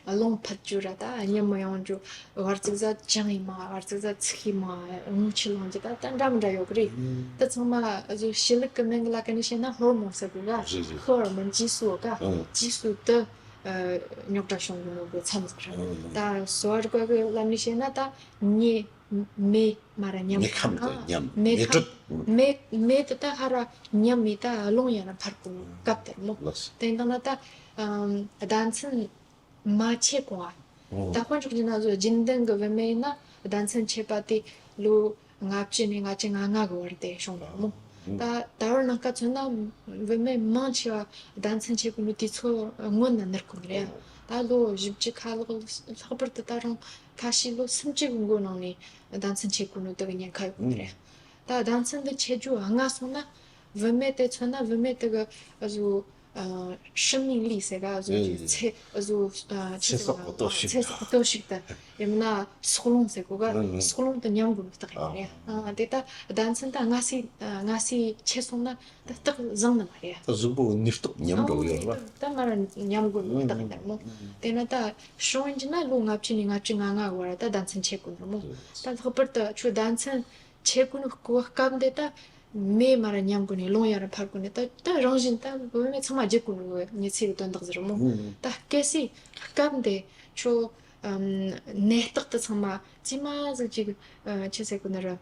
རླུང་འཕར་རྒྱུ་ར་ད་གཉིད་མི་ཡོང་རྒྱུ། བར་ཙིག་ཟ་ཅང་ཡིན་མ་བར་ཙིག་ཟ་ཚིག་ཡིན་མ་རྔུལ་ཆུ་ལངས་རྒྱུ་ད་ད་འདྲ་མི་འདྲ་ཡོད་གི་རེད། ད་ཚང་མ་ཨ་ཟོ་ཕྱི་ལུགས་ཀྱི་མིང་ལ་ག་ནས་བཤད་ན་ཧོར་མོན་ཟེར་གི་ག་རེད་རེད། ཧོར་མོན་激素ག་ཨང་། 激素དེ། རྙོག་དྲ་བྱུང་གི་ནོ་གི་མཚམས་ཟིག་རེད། ད་གསོ་བ་རིག་པ་གི་ལམ་ནས་བཤད་ན་ད་མེ་མེ་མ་ར་ཉམས། མེ་ཁམས་དེ་ཉམས། མེ་ཁམས། མེ་མེ་དྲོད། མེ་མེ་དེ་ད་ཧ་ར་ཉམས་མེ་ད་རླུང་ཡང་ན་འཕར་གོ་ནོ་སྐབས་དེར་མོ། ལགས་སོ། དེ་ཡིན་དང་ན་ད་ཨམ་ཟླ་མཚན་མ་ཆད་གོང་ཨ། ད་དཔེ་འཇོག་རྒྱུ་ན་བཟོ་རྒྱུན་ལྡན་གི་བུད་མེད་ཡིན་ན་ཟླ་མཚན་ཆད་པ་དེ་ལོ་ལྔ་བཅུ་ནས་ལྔ་བཅུ་ང་ལྔ་གི་བར་དེ་བྱུང་བ་མོ། ད་ད་བར་ནང་ཀ་མཚོན་ན་བུད་མེད་མང་ཆེ་བ་ཟླ་མཚན་ཆད་གོ་ནོ་དུས་ཚོད་སྔོན་ན་ནུར་གོ་ནི་རེད། ད་ལོ་བཞི་བཅུ་ཁ་ལྷག་ལྷག་པར་དུ་ད་རུང་ཁ་ཤས་ལོ་སུམ་ཅུ་གི་མགོ་ནང་ནས་ཟླ་མཚན་ཆད་གོ་ནོ་དེ་གི་ཉེན་ཁ་ཡོད་གོ་ནི་རེད། ད་ཟླ་མཚན་འདི་ཆད་རྒྱུ་སྔ་སོང་ན་བུད་མེད་དེ་མཚོན་ན་བུད་མེད་དེ་གི་བཟོ 呃，生命力 ཟེར་ག་བཟོ་ཚེ་བཟོ་ཚེ་སྲོག་གི་སྟོབས་ཤུགས། ཚེ་སྲོག་གི་སྟོབས་ཤུགས་དང་ཡང་མིན་ན་སྲོག་རླུང་ཟེར་གོ་ག་སྲོག་རླུང་དེ་ཉམས་དགོས་ནི་རྟགས་ཡིན་རེད། ཨ་དེ་ད་ཟླ་མཚན་ད་སྔ་སེ་སྔ་སེ་ཆད་སོང་ན་ད་རྟགས་བཟང་ནི་མ་རེད། ད་གཟུགས་པོ་ནུས་སྟོབས་ཉམས་འགྲོ་གི་ཡོད་རེད་པ། ད་མར་ཉམས་དགོས་ནི་རྟགས་ཡིན་ནི་མོ། དེ་ན་ད་བྱུང་ཡིན་གྱི་ན་ལོ་ལྔ་བཅུ་ནས་ལྔ་བཅུ་ང་ལྔ་བར་ད་ཟླ་མཚན་ཆད་དགོས་ནི་མོ། ད་ལྷག་པར་དུ་ཁྱོད་ཟླ་མཚན་ཆད་གོ་ནོ་སྐབས་འདི་ད་མེ་མ་ར་ཉམས་གོ་ནས་རླུང་ཡ་ར་འཕར་གོ་ནས་ད་ད་རང་བཞིན་ད་བུད་མེད་ཚང་མ་བརྒྱུད་གོ་ནོ་གི་མི་ཚེ་གི་དོན་དག་ཟེར་མོ། ད་གལ་སྲིད་སྐབས་འདི་ཁྱོད་ནད་རྟགས་དེ་ཚང་མ་ཙི་མ་ཟིག་ཅིག་ཆི་ཟེར་གོ་ནི་ར་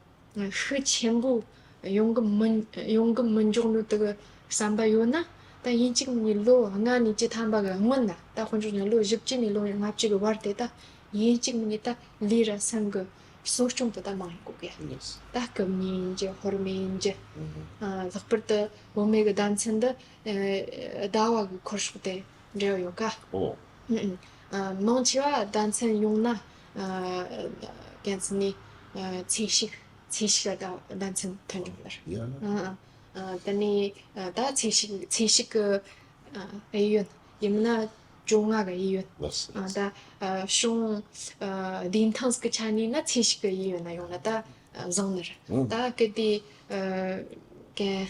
ཤུགས་ཆེན་པོ་ཡོང་གི་མི་ཡོང་གི་མི་འཇོག་ནོ་དེ་གི་བསམ་པ་ཡོད་ན་ད་ཡིན་གཅིག་མིན་གཉིས་ལོ་ལྔ་ནས་བཅུ་ཐམ་པ་གི་སྔོན་ན་ད་དཔེ་འཇོག་ན་ལོ་བཞི་བཅུ་ནས་ལོ་ལྔ་བཅུ་གི་བར་དེ་ད། ཡིན་གཅིག་མིན་གཉིས་ད་ལུས་ར་སེམས་ཀྱི་གསོ་སྐྱོང་དེ་ད་མང་ཡིན་དགོས་གི། ད་སྐུ་མཉེ་ཡིན་གྱི་ཧོར་མེ་ཡིན་གྱི། ལྷག་པར་དུ་བུད་མེད་ཀྱི་ཟླ་མཚན་འདི་ཟླ་བ་གི་འཁོར་ཕྱོགས་དེ་འབྲེལ་བ་ཡོད་ག། མང་ཆེ་བ་ཟླ་མཚན་ཡོང་ན་གན་ཚི་ནི་ཚེས་ཤིག་ཚེས་ཤིག་ལ་ཟླ་མཚན་ཐོན་འགྲོ་གི་རེད། དེ་ནས་ད་ཚེས་ཤིག་ཚེས་ཤིག་གི་ཨེ་ཡོན་ཡིན་ན་བཅོ་ལྔ་གི་ཨེ་ཡོན། ལགས་སོ། ད་བྱུང་བདེ་ཐང་གི་ཆ་ནས་ན་ཚེས་ཤིག་གི་ཨེ་ཡོན་ན་ཡོང་ན་ད་བཟང་ནི་རེད། ད་གལ་ཏེ་གན་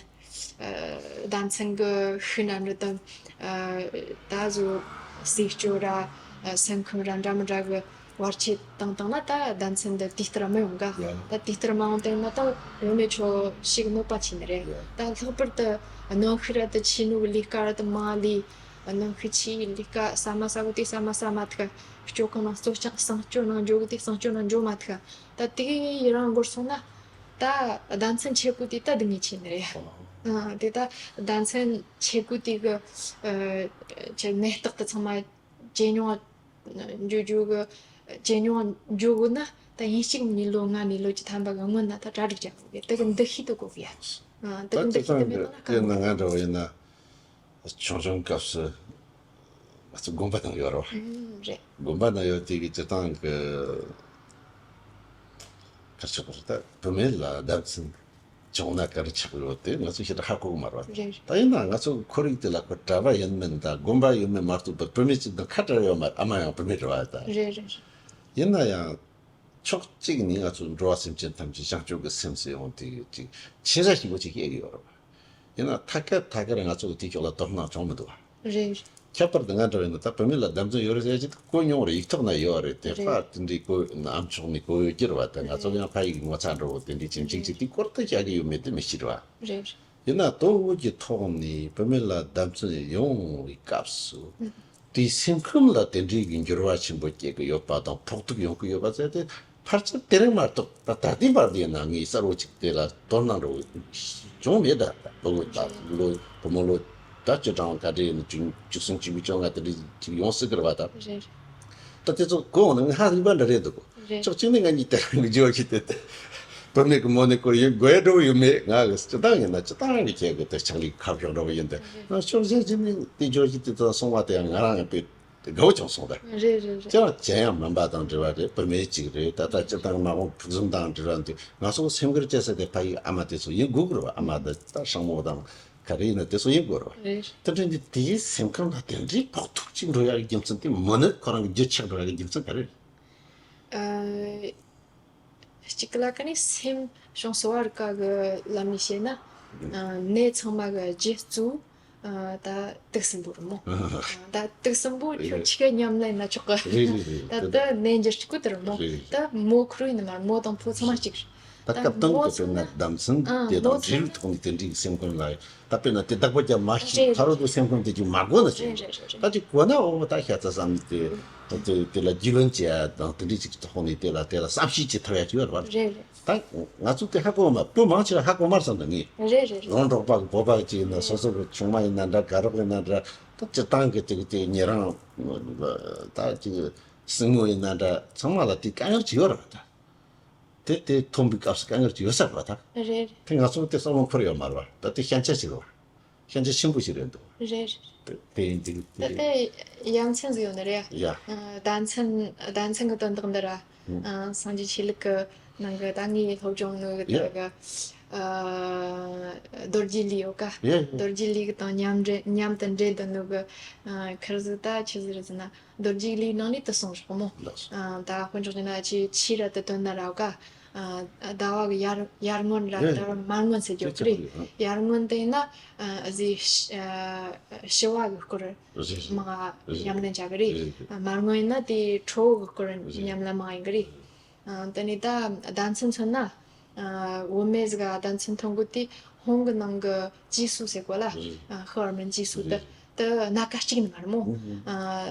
ཟླ་མཚན་གི་ཤུལ་ན་འདྲི་དང་ད་བཟོ་ཟས་སྤྱོད་ར་སེམས་ཁམས་ར་འདྲ་མི་འདྲ་གི་བར་ཆད་བཏང་བཏང་ན་ད་ཟླ་མཚན་འདི་དེ་ལྟར་མི་ཡོང་ག། ད་དེ་ལྟར་མ་ཡོང་དེ་ན་ད་བུད་མེད་ཆོ་ཞིག་གནོད་པ་ཆེ་ནི་རེད། ད་ལྷག་པར་དུ་གནོན་ཤུགས་ར་དུ་ཆེ་ནོ་གི་ལས་ཀ་ར་དུ་མ་ལས་གནོན་ཤུགས་ཆེ་ལས་ཀ་ཟ་མ་ཟ་གོ་དེ་ཟ་མ་ཟ་མ་ཐུག་སྤྱོད་གང་ན་གཙོ་ཆག་གསང་སྤྱོད་ནང་འཇོག་གི་དེ་གསང་སྤྱོད་ནང་འཇོག་མ་ཐུག་ད་དེ་གི་ཡི་རང་འགོར་སོང་ན་ད་ཟླ་མཚན་ཆད་གོ་དེ་ད་སྡུག་བསྔལ་ཆེ་ནི་རེད། དེ་ད་ཟླ་མཚན་ཆད་གོ་དེ་གི་ཆེ་ནད་རྟགས་དུ་ཚང་མ། ཇེ་ཉུང་འགྱོ་རྒྱུ་གི་ཇེ་ཉུང་འགྱོ་དགོས་ན་ད་ཡིན་གཅིག་མིན་གཉིས་ལོ་ལྔ་ནས་ལོ་བཅུ་ཐམ་པ་གི་སྔོན་ན་ད་གྲ་སྒྲིག་བྱ་དགོས་གི། དེ་གི་འདུ་ཤེས་དེ་དགོས་གི་ཡ། ཨ་དེ་གི་འདུ་ཤེས་དེ་མེད་ན་ད་དེ་ན་ང་འདྲ་བ་ཡིན་ན་ཆུང་ཆུང་སྐབས་སུ་ང་ཚོ་དགོན་པ་ནང་ཡོད་རོ། ཨུམ་རེད། དགོན་པ་ནང་ཡོད་དེ་གི་སྤྱིར་བཏང་གི་གར་ཆགས་པ་ད་བུད་མེད་ལ་བརྡབ་ཚིག་བྱུང་ན་ག་རེ་ཆགས་ཡོད་དེ་ང་ཚོ་ཞེ་དྲག་ཧ་གོ་གི་མ་རེད་བ། རེད་རེད། ད་ཡིན་ན་ང་ཚོ་ཁོར་ཡུག་དེ་ལ་ཁོ་གྲྭ་པ་ཡིན་མིན་དང་དགོན་པ་ཡོད་མེད་མ་གཏོགས་པར་བུད་མེད་ཅིག་དང་ཁ་བྲལ་ཡོད་མ་རེད། ཨ་མ་ཡང་བུད་མེད་རེད་བ་ད། རེད་རེད་རེད། ཡིན་ན་ཡང་ཕྱོགས་གཅིག་ནས་ང་ཚོ་འགྲོ་བ་སེམས་ཅན་ཐམས་ཅད་བྱང་ཆུབ་ཀྱི་སེམས་སུ་ཡོང་དེ་ཅིག་ཆེ་ས་ཞིག་པོ་ཅིག་སྐྱེ་གི་ཡོད་རེད་བ། ཡིན་ན་ཐད་ཀར་ཐད་ཀར་ང་ཚོ་གི་དེ་ཕྱོགས་ལ་དོ་སྣང་བྱུང་མི་འདུག་བ། རེད། ཁྱད་པར་དུ་ང་འདྲ་བ་ཡིན་ན་ད་བུད་མེད་ལ་བརྡབ་འཛིན་ཡོད་རེད་ཟེར་གྱི་གོ་མྱོང་རེད། ཡིག་ཐོག་ན་ཡོད་རེད། དེ་རེད། ཕ་དེ་འདྲའི་གོ་ཨ་མཆོག་ནས་གོ་ཡོད་ཀྱི་རེད་བ། ད་ང་ཚོ་ཡང་ཕ་ཡིག་ངོ་ཚ་འགྲོ་བོ་དེ་འདྲའི་ཁྱིམ་ཆིག་ཅིག་དེ་སྐོར་དུ་བྱ་གི་ཡོད་མེད་དེ་མི་ཤེས་རེད་བ། རེད། ཡིན་ན་དོན་དངོས་ཀྱི་ཐོག་ནས་བུད་མེད་ལ་བརྡབ་འཛིན་ཡོང་བའི་སྐབས་སུ་དེའི་སེམས་ཁམས་ལ་དེ་འདྲའི་གི་འགྱུར་བ་ཆེན་པོ་སྐྱེ་གི་ཡོད་པ་དང་ཕོག་ཐུག་ཡོང་གི་ཡོད་པ་ཟེར་ཏེ། ཕལ་ཆེར་དེ་རིང་མ་གཏོགས་ད་ད་ལྟའི་བར་དུ་ཡིན་ན་ངས་གསལ་བོ་ཅིག་དེ་ལ་དོ་སྣང་འགྲོ་བྱུང་མེད། ད་ད་ཕྲུ་གུ་ད་ལོ་བུ་མོ་ལོ་ད་བཅུ་གྲངས་ག་འདྲ་ཡིན་ན་བཅུ་བཅུ་གསུམ་བཅུ་དགུ་བཅོ་ལྔ་དེ་འདྲ་ཅིག་ཡོང་སྲིད་ཀྱི་རེད་བ་ད། རེད། ད་དེ་ཚོ་གོ་འོང་ན་ང་ཧ་རིག་པ་འདྲ་རེད་འདུག་རེད། ཕྱོགས་གཅིག་ནས་ང་གཉིས་དེ་རིང་གི་རྒྱུ་བ་ཞིག་དེ་དེ་བུད་མེད་ཀྱི་མོ་ནི་སྐོར་ཡིན་དགོས་འགྲོ་ཡོད་མེད། ང་གི་སྤྱི་བཏང་ཡིན་ན་སྤྱི་བཏང་གི་ཁྱེད་ཀྱི་དེ་ཕྱག་ལས་ཁ་ཕྱོགས་འགྲོ་གི་ཡིན་ཏེ། ང་ཕྱོགས་གཞན་ཅིག་ནས་དེ་རྒྱུ་བ་ཞིག་དེ་ཚོ་སོང་བ་དེ་ཡང་ང་རང་ཡང་དཔེ། དགའ་བོ་བྱུང་སོང་ད། རེད་རེད་རེད། ཅང་ཅན་ཡང་མིན་པ་དང་འབྲེལ་བ་རེད། བུད་མེད་ཅིག་རེད། ད་ལྟ་སྤྱིར་བཏང་མ་འོངས་ཕུགས་བསམ་དང་འབྲེལ་བ་འདི་ང་ཚོ་སེམས་ཁུར་བྱེད་ས་དེ་ཕ་ཡི་ཨ་མ་དེ་ཚོ་ཡིན་དགོས་ཀྱི་རེད་བ། ཨ་མ་དང་ད་སྲིང་མོ་དང་ག་རེ་ཡིན་ན་དེ་ཚོ་ཡིན་དགོས་རེད་བ། རེད། དེ་འདྲ་འདི་དེའི་སེམས་ཁམས་ལ་དེ་འདྲའི་ཕོག་ཐུག་ཅིག་འགྲོ་ཡག་གི་རྒྱུ་མཚན་དེ་མོ་ནི་ཁོ་རང་གི་རྒྱུ་ཆགས་འགྲོ་ཡག་གི་རྒྱུ་མཚན་ག་རེ་རེད། ཨ། གཅིག་ལ་ཀ་ནི་སེམས་བྱུང་གསོ་བ་རིག་པ་གི་ལམ་ནས་བཤད་ན། ཨ། ནད་ཚང་མ་གི་རྗེས་གཙོ་བོ། ཨ། ད་དུག་གསུམ་པོ་རེད་མོ། ཨ། ད་དུག་གསུམ་པོ་ཁྱོད་ཆི་ག་མཉམ་ལེན་ན་ཆོག་གི། རེད་རེད་རེད། ད་ད་ནད་འགྱུར་གཅིག་པོ་དེ་རེད་མོ། རེད་རེད། ད་མོ་ཁོ་རང་ཡིན་ནི་མ་རེད། མོ་དང་ཕོ་ཚང་མ་གཅིག་རེད། ད་སྐབས་དང་དུ་དཔེར་ན་ལྡམ་ཚོན་དེ་དང་འབྲེལ་བའི་ཐོག་ནས་དེ་འདྲའི་སེམས་ཁམས་ལ་ད་དཔེར་ན་དེ་བདག་པོ་རྒྱབ་མ་ཤེས། ཕ་རོལ་ཏུ་སེམས་ཁམས་དེ་ཅིག་མ་གོ་ན་ཅིག་ད་ཅིག་གོ་ན་འོ་ད་ཤ་ཚ་བསམ་དེ་དེ་དེ་ལ་རྒྱུས་ལོན་བྱེད་ཡ་དང་དེ་འདྲའི་ཅིག་ཐོག་ནས་དེ་ལ་དེ་ལ་བསམ་ཤེས་བྱེད་ཐུབ་ཡ་ཅིག་ཡོད་རེད་བ། ད་ང་ཚོ་དེ་ཧ་གོ་མ་བུ་མང་ཆེ་བ་ཧ་གོ་མ་བསམ་ད་ངས་རེད་རེད་རེད། རོང་འབྲོག་པ་གི་བོད་པ་ཅིག་ཡིན་ན་སོ་སོ་གི་ཆུང་མ་ཡིན་ན་འདྲ། དགའ་རོགས་ཡིན་ན་འདྲ། ད་སྤྱིར་བཏང་གི་ཅིག་དེ་ཉེ་རང་ད་ཅིག་སྲིང་མོ་ཡིན་ན་འདྲ། ཚང་མ་ལ་དེ་དཀའ་ངལ་ཅིག་ཡོད་རེད་བ། ད། དེ་དེ་ཐོན་པའི་སྐབས་སུ་དཀའ་ངལ་ཅིག་ཡོད་ས་རེད་བ་ད། རེད། དེ་ང་ཚོ་དེ་བསམ་བློ་འཁོར་ཡོད་མ་རེད་བ། ད་དེ་ཞན་ཆ་ཞིག་རེད་བ། ཞན་ཆ་ཆེན་པོ་ཞིག་རེད་འདུག་རེད། དེ་དེ་ཡིན་དུས་ད་དེ་དེ་ཡ་མཚན་ཟིག་ཡོད་ནི་རེད་ཡ། ཡ། ཨ་ཟླ་མཚན་ཟླ་མཚན་གི་དོན་དག་འདི་ར། ཨ་སངས་རྒྱས་ཆོས་ལུགས་གི་ནང་གི་ད་ངའི་སློབ་སྦྱོང་ནི་གི་ཡ། དེ་གི་ཨ་རྡོ་རྗེ་ལུས་ཡོད་ཀ་ཡ་ཡ། རྡོ་རྗེ་ལུས་གི་དང་མཉམ་འབྲེལ་མཉམ་དུ་འབྲེལ་དུ་ནི་གི་ཨ་ཁིར་ཟིག་ད་ཆི་ཟིག་རེད་ཟེར་ན། རྡོ་རྗེ་ལུས་ནང་ནས་དུ་གསུངས་རོགས་མོ། ལགས་སོ། ཨ་ད་དཔེ་འཇོག་བྱས་ན་ཆེ་ཆེ་ར་དུ་དོན་ན་ར་ཀ་ཨ་ཟླ་བ་གི་ཡར་ཡར་སྔོན་ར་ཡ་ཟླ་བ་མར་སྔོན་ཟེར་རྒྱུ་ཡ་གི་རེད། ཡ་ཡར་སྔོན་དེ་ན་ཨ་ཟི་ཤི་ཨ་ཤི་བ་གི་སྐོར་རེད། མ་ཡ་ཉམས་ལེན་བྱ་གི་རེད། ཡ་ཨ་མར་སྔོན་ཡིན་ན་དེ་ཁྲོ་བོ་གི་སྐོར་ཡ་ཉམས་ལེན་མང་ཡིན་གི་རེད། ཨ་དེ་ནས་ད་ཟླ་མཚན་མཚོན་ན། ཨ་བུད་མེད་ཟིག་ག་ཟླ་མཚན་ཐོན་གོ་དུས་ཧོང་གི་ནང་གི་རྗེས་སུ་ཟེར་གོ་ལ། ཨ་ཧི་བར་མན་རྗེས་སུ་དེ་དེ་སྣ་ཁ་གཅིག་ནི་མ་རེད་མོ། ཨ་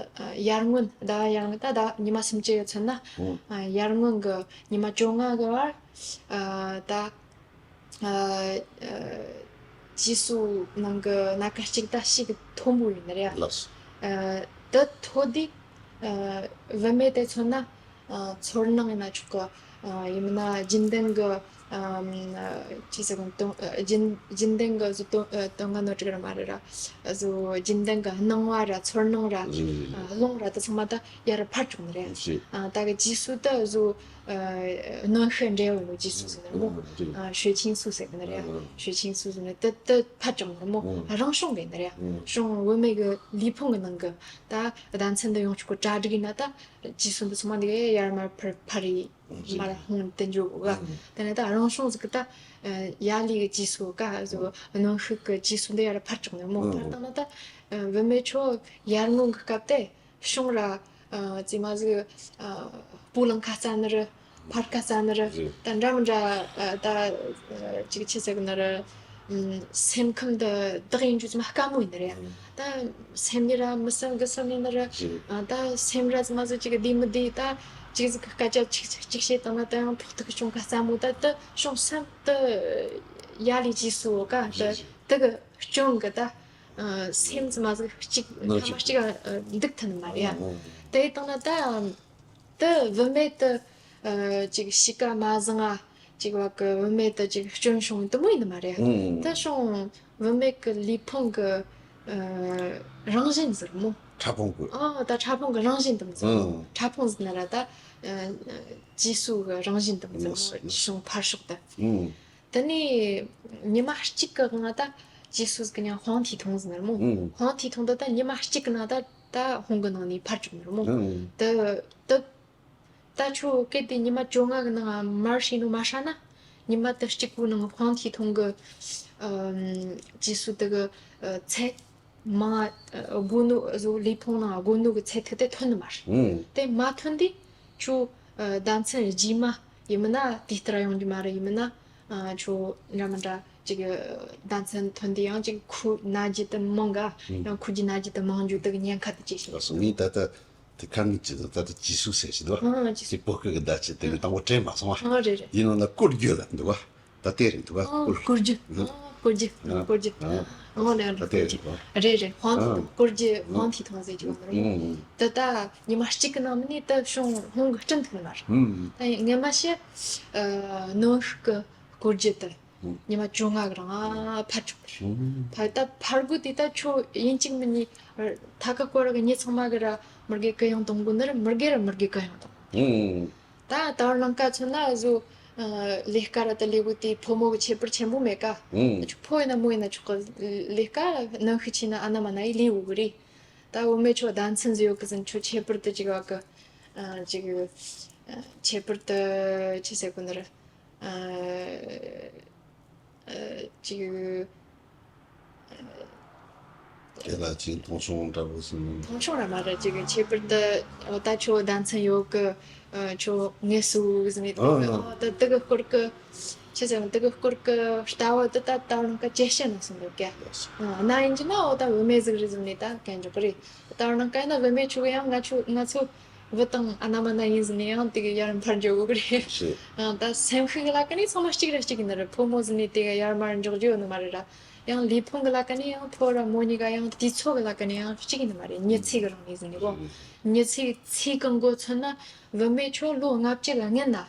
ཡར་སྔོན་ཟླ་ཡར་སྔོན་ད་ཟླ་ཉི་མ་སུམ་ཅུ་ཡོད་ཚོད་ན། ཨ་ཡར་སྔོན་གི་ཉི་མ་བཅོ་ལྔ་གི་བར་ཨ་ད་ཨ་རྗེས་སུ་ནང་གི་སྣ་ཁ་གཅིག་ད་ཞིག་མཐོན་པོ་ཡིན་ནི་རེད། ལགས་སོ། ཨ་དེ་མཐོ་དུས། ཨ་བུད་མེད་དེ་མཚོན་ན། ཨ་ཚོར་སྣང་ཡིན་ན་ཆོག་གི། ཨ་ཡིན་ན་རྒྱུན་ལྡན་གྱི་ཨམ་ཅི་ཟེར་དགོས་དོན་ཨ་རྒྱུན་རྒྱུན་ལྡན་གྱི་བཟོ་དོན་ཨ་དོན་ལྔ་ནོར་འགྲིག་ར་མ་རེད་ར། བཟོ་རྒྱུན་ལྡན་གྱི་སྣང་བ་ར་ཚོར་སྣང་ར་ཨ་རླུང་ར་དེ་ཚང་མ་ད་ཡར་འཕར་བཅུག་ནི་རེད། ཨ་ད་གི་རྗེས་སུ་ད་བཟོ་ཨ་གནོན་ཤུགས་འདྲ་བོ་ཡིན་ནོ། རྗེས་སུ་ཟེར་ནི་མོ། ཨ་血清素ཟེར་གི་ནི་རེད།血清素ཟེར་ནི་དེ་དེ་འཕར་བཅུག་ནི་རེད་མོ། རང་བྱུང་གི་ནི་རེད། བྱུང་བུད་མེད་གི་ལུས་ཕུང་གི་ནང་གི་ད་ཟླ་མཚན་འདི་ཡོང་ཆོག་གི་གྲ་སྒྲིག་ཡིན་ན་ད། རྗེས་སུ་འདི་ཚང་མ་འདི་ག་ཡར་མར་འཕར་འཕར་རེ་མར་ཧོང་དུ་འཇུག་ག་དེ་ནས་ད་རང་བྱུང་ཟིག་གི་ད་ཡ་ལི་གི་རྗེས་སུ་ག་གནོན་ཤུགས་གི་རྗེས་སུ་འདི་ཡར་འཕར་བཅུག་ནི་མོ། འཕར་བཏང་ན་ད་བུད་མེད་ཆོ་ཡར་སྔོན་གི་སྐབས་དེ་བྱུང་ར་ཙི་མ་ཟིག་སྤུ་ལངས་ཁ་རྩ་ནི་རུ་འཕར་ཁ་རྩ་ནི་རུ་ད་འདྲ་མི་འདྲ་ད་ཅིག་ཆི་ཟེར་གི་ནི་རུ། སེམས་ཁམས་འདི་བདག་ཡིན་རྒྱུ་ཙམ་དཀའ་མོ་ཡིན་ནི་རེད། ད་སེམས་ནི་ར་མི་སེམས་གི་སེམས་ནི་ནི་ར། ད་སེམས་ར་ཙམ་ཟིག་ཅིག་བདེ་མི་བདེ་ད་ཅིག་ཟིག་གི་སྐད་ཆ་ཅིག་ཅིག་བཤད་བཏང་ན་ད་ཡང་ཕོག་ཐུག་གི་བྱུང་ཁ་སླ་མོ་ད་ད་བྱུང་སེམས་ད་ཡ་ལི་རྗེས་སུ་ག་ད་ད་གི་སྐྱོན་གི་ད་སེམས་ཙམ་ཟིག་གཅིག་ཐ་མ་གཅིག་འདུག་ཐུབ་ནི་མ་རེད། ད་ཡི་བཏང་ན་ད། དེ་བུད་མེད་དེ་ཨ་ཅིག་གཤིས་ཀ་མ་བཟང་ང་ཅིག་བ་གི་བུད་མེད་དེ་ཅིག་སྐྱོན་བྱུང་དུ་མོ་ཡིན་ནི་མ་རེད། ཨང་། ད་བྱུང་བུད་མེད་གི་ལུས་ཕུང་གི་ཨ་རང་བཞིན་ཟེར་མོ། ཕྲ་ཕུང་གི། ཨ་ད་ཕྲ་ཕུང་གི་རང་བཞིན་དུ་མོ་ཟེར་མོ། ཨང་། ཕྲ་ཕུང་ཟེར་ན་ར་ད་ཨ་རྗེས་སུ་གི་རང་བཞིན་དུ་མོ་ཟེར་མོ། ཨང་། བྱུང་འཕར་ཕྱོགས་དེ། ཨང་། དེ་ནས་ཉི་མ་གཅིག་གི་སྒང་ད་རྗེས་སུ་གི་ཉང་ཧོང་ཐི་ཐུང་ཟེར་མོ། ཨང་། ཧོང་ཐི་ཐུང་དེ་ད་ཉི་མ་གཅིག་གི་ནང་ད་ད་ཧོང་གི་ནང་ནས་འཕར་བཅུག་ནི་རེད་མོ། ཨང་། དེ་དེ། ད་ཁྱོད་སྐད་དེ་ཉི་མ་བཅོ་ལྔ་གི་ནང་མར་ཤེས་ནོ་མ་ཧྲ་ན། ཉི་མ་དེ་གཅིག་པུའི་ནང་ཧོང་ཐི་ཐུང་གི་ཨམ་རྗེས་སུ་དེ་གི་ཨ་ཚད་མ་ཨ་སྒོ་ནོ་བཟོ་ལུས་ཕུང་ནང་སྒོ་ནོ་གི་ཚད་ཐིག་དེ་ཐོན་ནི་མ་རེད། ཨང་། དེ་མ་ཐོན་དུས་ཁྱོད་ཨ་ཟླ་མཚན་རྗེས་མ་ཡིན་མིན་ན་དེ་ལྟར་ཡོང་རྒྱུ་མ་རེད། ཡིན་མིན་ན་ཨ་ཁྱོད་འདྲ་མི་འདྲ་ཅིག་ཨ་ཟླ་མཚན་ཐོན་དུས་ཡང་ཅིག་ཁུ་ན་རྒྱུ་དེ་མང་ག་ཨང་། ཡང་ཁུ་རྒྱུ་ན་རྒྱུ་དེ་མང་རྒྱུ་དེ་གི་ཉེན་ཁ་དེ་ཅིག་ལགས་སོ། ངས་ད་ལྟ་དེ་ཁ་ངེས་ཀྱི་ད་ལྟ་རྗེས་སུ་ཟེར་གྱི་འདུག་ཨང་། རྗེས་སུ། དེ་བོད་སྐད་ཀྱི་བརྡ་ཆད་དེ་ནི་དང་པོ་དྲན་མ་སོང་བ། ཨང་། རེད་རེད། ཡིན་ནོ་ན་བཀོལ་རྒྱུ་ལ་འདུག་བ། ད་ལྟའི་རིང་འདུག་བ། ཨང་། བཀོལ་རྒྱུ། ཨང་། བཀོལ་རྒྱུ། ཨང་། བཀོལ་རྒྱུ། ཨང་། ཨང་། རེད་རེད། ད་ལྟའི་རིང་འདུག་བ། རེད་རེད། ཧོང་ཐི་ཐུང་། ཨང་། བཀོལ་རྒྱུ་ཧོང་ཐི་ཐུང་ཟེར་གྱི་ཡོད་རེད། ཨང་། ད་ལྟ་ཉི་མ་གཅིག་གི་ནང་མིན་ནི་ད་བྱུང་ཧོང་གི་སྤྲིན་ཐུང་མ་རེད། ཨང་། ད་ངས་མ་བཤད་ཨ་གནོན་ཤུགས་ཀྱི་བཀོལ་རྒྱུ་དེ། ཉི་མ་བཅོ་ལྔ་གི་རིང་ཨ་ཕར་བཅུག་པ་རེད། ཕར་ད་ཕར་དགོས་དུས་ད་ཁྱོད་ཡིན་གཅིག་མིན་གཉིས་ཐད་ཀ་སྐོར་གི་མྱི་ཚང་མ་གི་ར་མི་དགེ་གུ་ཡངས་གཏོང་དགོས་ནི་ར་མི་དགེ་ར་མི་དགེ་གུ་ཡངས་གཏོང་། ད་ད་བར་ལམ་ཁ་མཚོན་ན་བཟོ་ལས་ཀ་ར་ད་ལས་དགོས་དུས་ཕོ་མོ་གི་ཁྱད་པར་ཆེན་པོ་མེད་ཀ་ཁྱོད་ཕོ་ཡིན་ན་མོ་ཡིན་ན་ཆོག་གི། ལས་ཀ་གནོན་ཤུགས་ཆེ་ན་ཨ་ན་མ་ན་ཡི་ལས་དགོས་གི་རེད། ད་བུད་མེད་ཆོ་ཟླ་མཚན་ཟིག་ཡོད་གི་ཟིན་ཆོ་ཁྱད་པར་དུ་ཅིག་བ་གི་ཅིག་ཁྱད་པར་དུ་ཆི་ཟེར་གོ་ནི་ར། ཨ་ཨ་ཅིག་ཨ་ དེ་ལ་ཅིག་མཐོང་ཆུང་འདྲ་པོ་ཟིན། མཐོང་ཆུང་ར་མ་ར་ཅིག་ཁྱད་པར་དུ་འོ་ད་ཁྱོད་ཟླ་མཚན་ཡོད་གི། ཨ། ཁྱོད་ངལ་གསོ་ཟིན་ནས། ཨ། ད་དེ་གི་སྐོར་གི་ཆི་ཟེར་དེ་གི་སྐོར་གི་ལྟ་བ་དེ་ད་ད་རུང་ཀ་ཇེ་ཞན་ན་སོང་འདུག་ག། ཨ། ན་ཡིན་གྱི་ན་འོ་ད་བུད་མེད་ཟིག་རེད་ཟིན་ནས་ད་གན་འཇོག་གི་རེད། ད་རུང་ཀ་ཡིན་ན་བུད་མེད་ཁྱོད་ཡང་ང་ཁྱོད་ང་ཚོ་བུ་དང་ཨ་ན་མ་ན་ཡིན་ཟིན་ནས་ཡང་དེ་གི་ཡར་འཕར་འཇོག་གི་རེད། ཨ། ད་སེམས་ཤུགས་ལ་ཀ་ནི་ཚང་མ་གཅིག་ར་གཅིག་ཡིན་ནི་རེད། ཕོ་མོ་ཟིན་ནས་དེ་གི་ཡར་མར་འཇོག་རྒྱུ་ཡོད་ནི་མ་རེད་ར། ཡང་ལུས་ཕུང་གི་ལ་ཀ་ནས་ཡང་ཕོ་ར་མོ་གཉིས་ཀ་ཡང་དུས་ཚོད་གི་ལ་ཀ་ནས་ཡང་གཅིག་ཡིན་ནི་མ་རེད། མྱི་ཚེ་གི་རིང་ནས་ཟིན་ནི་གོ། མྱི་ཚེ་ཚེ་གི་འགོ་ཚུགས་ན་བུད་མེད་ཁྱོད་ལོ་ལྔ་བཅུ་གི་སྔན་ན་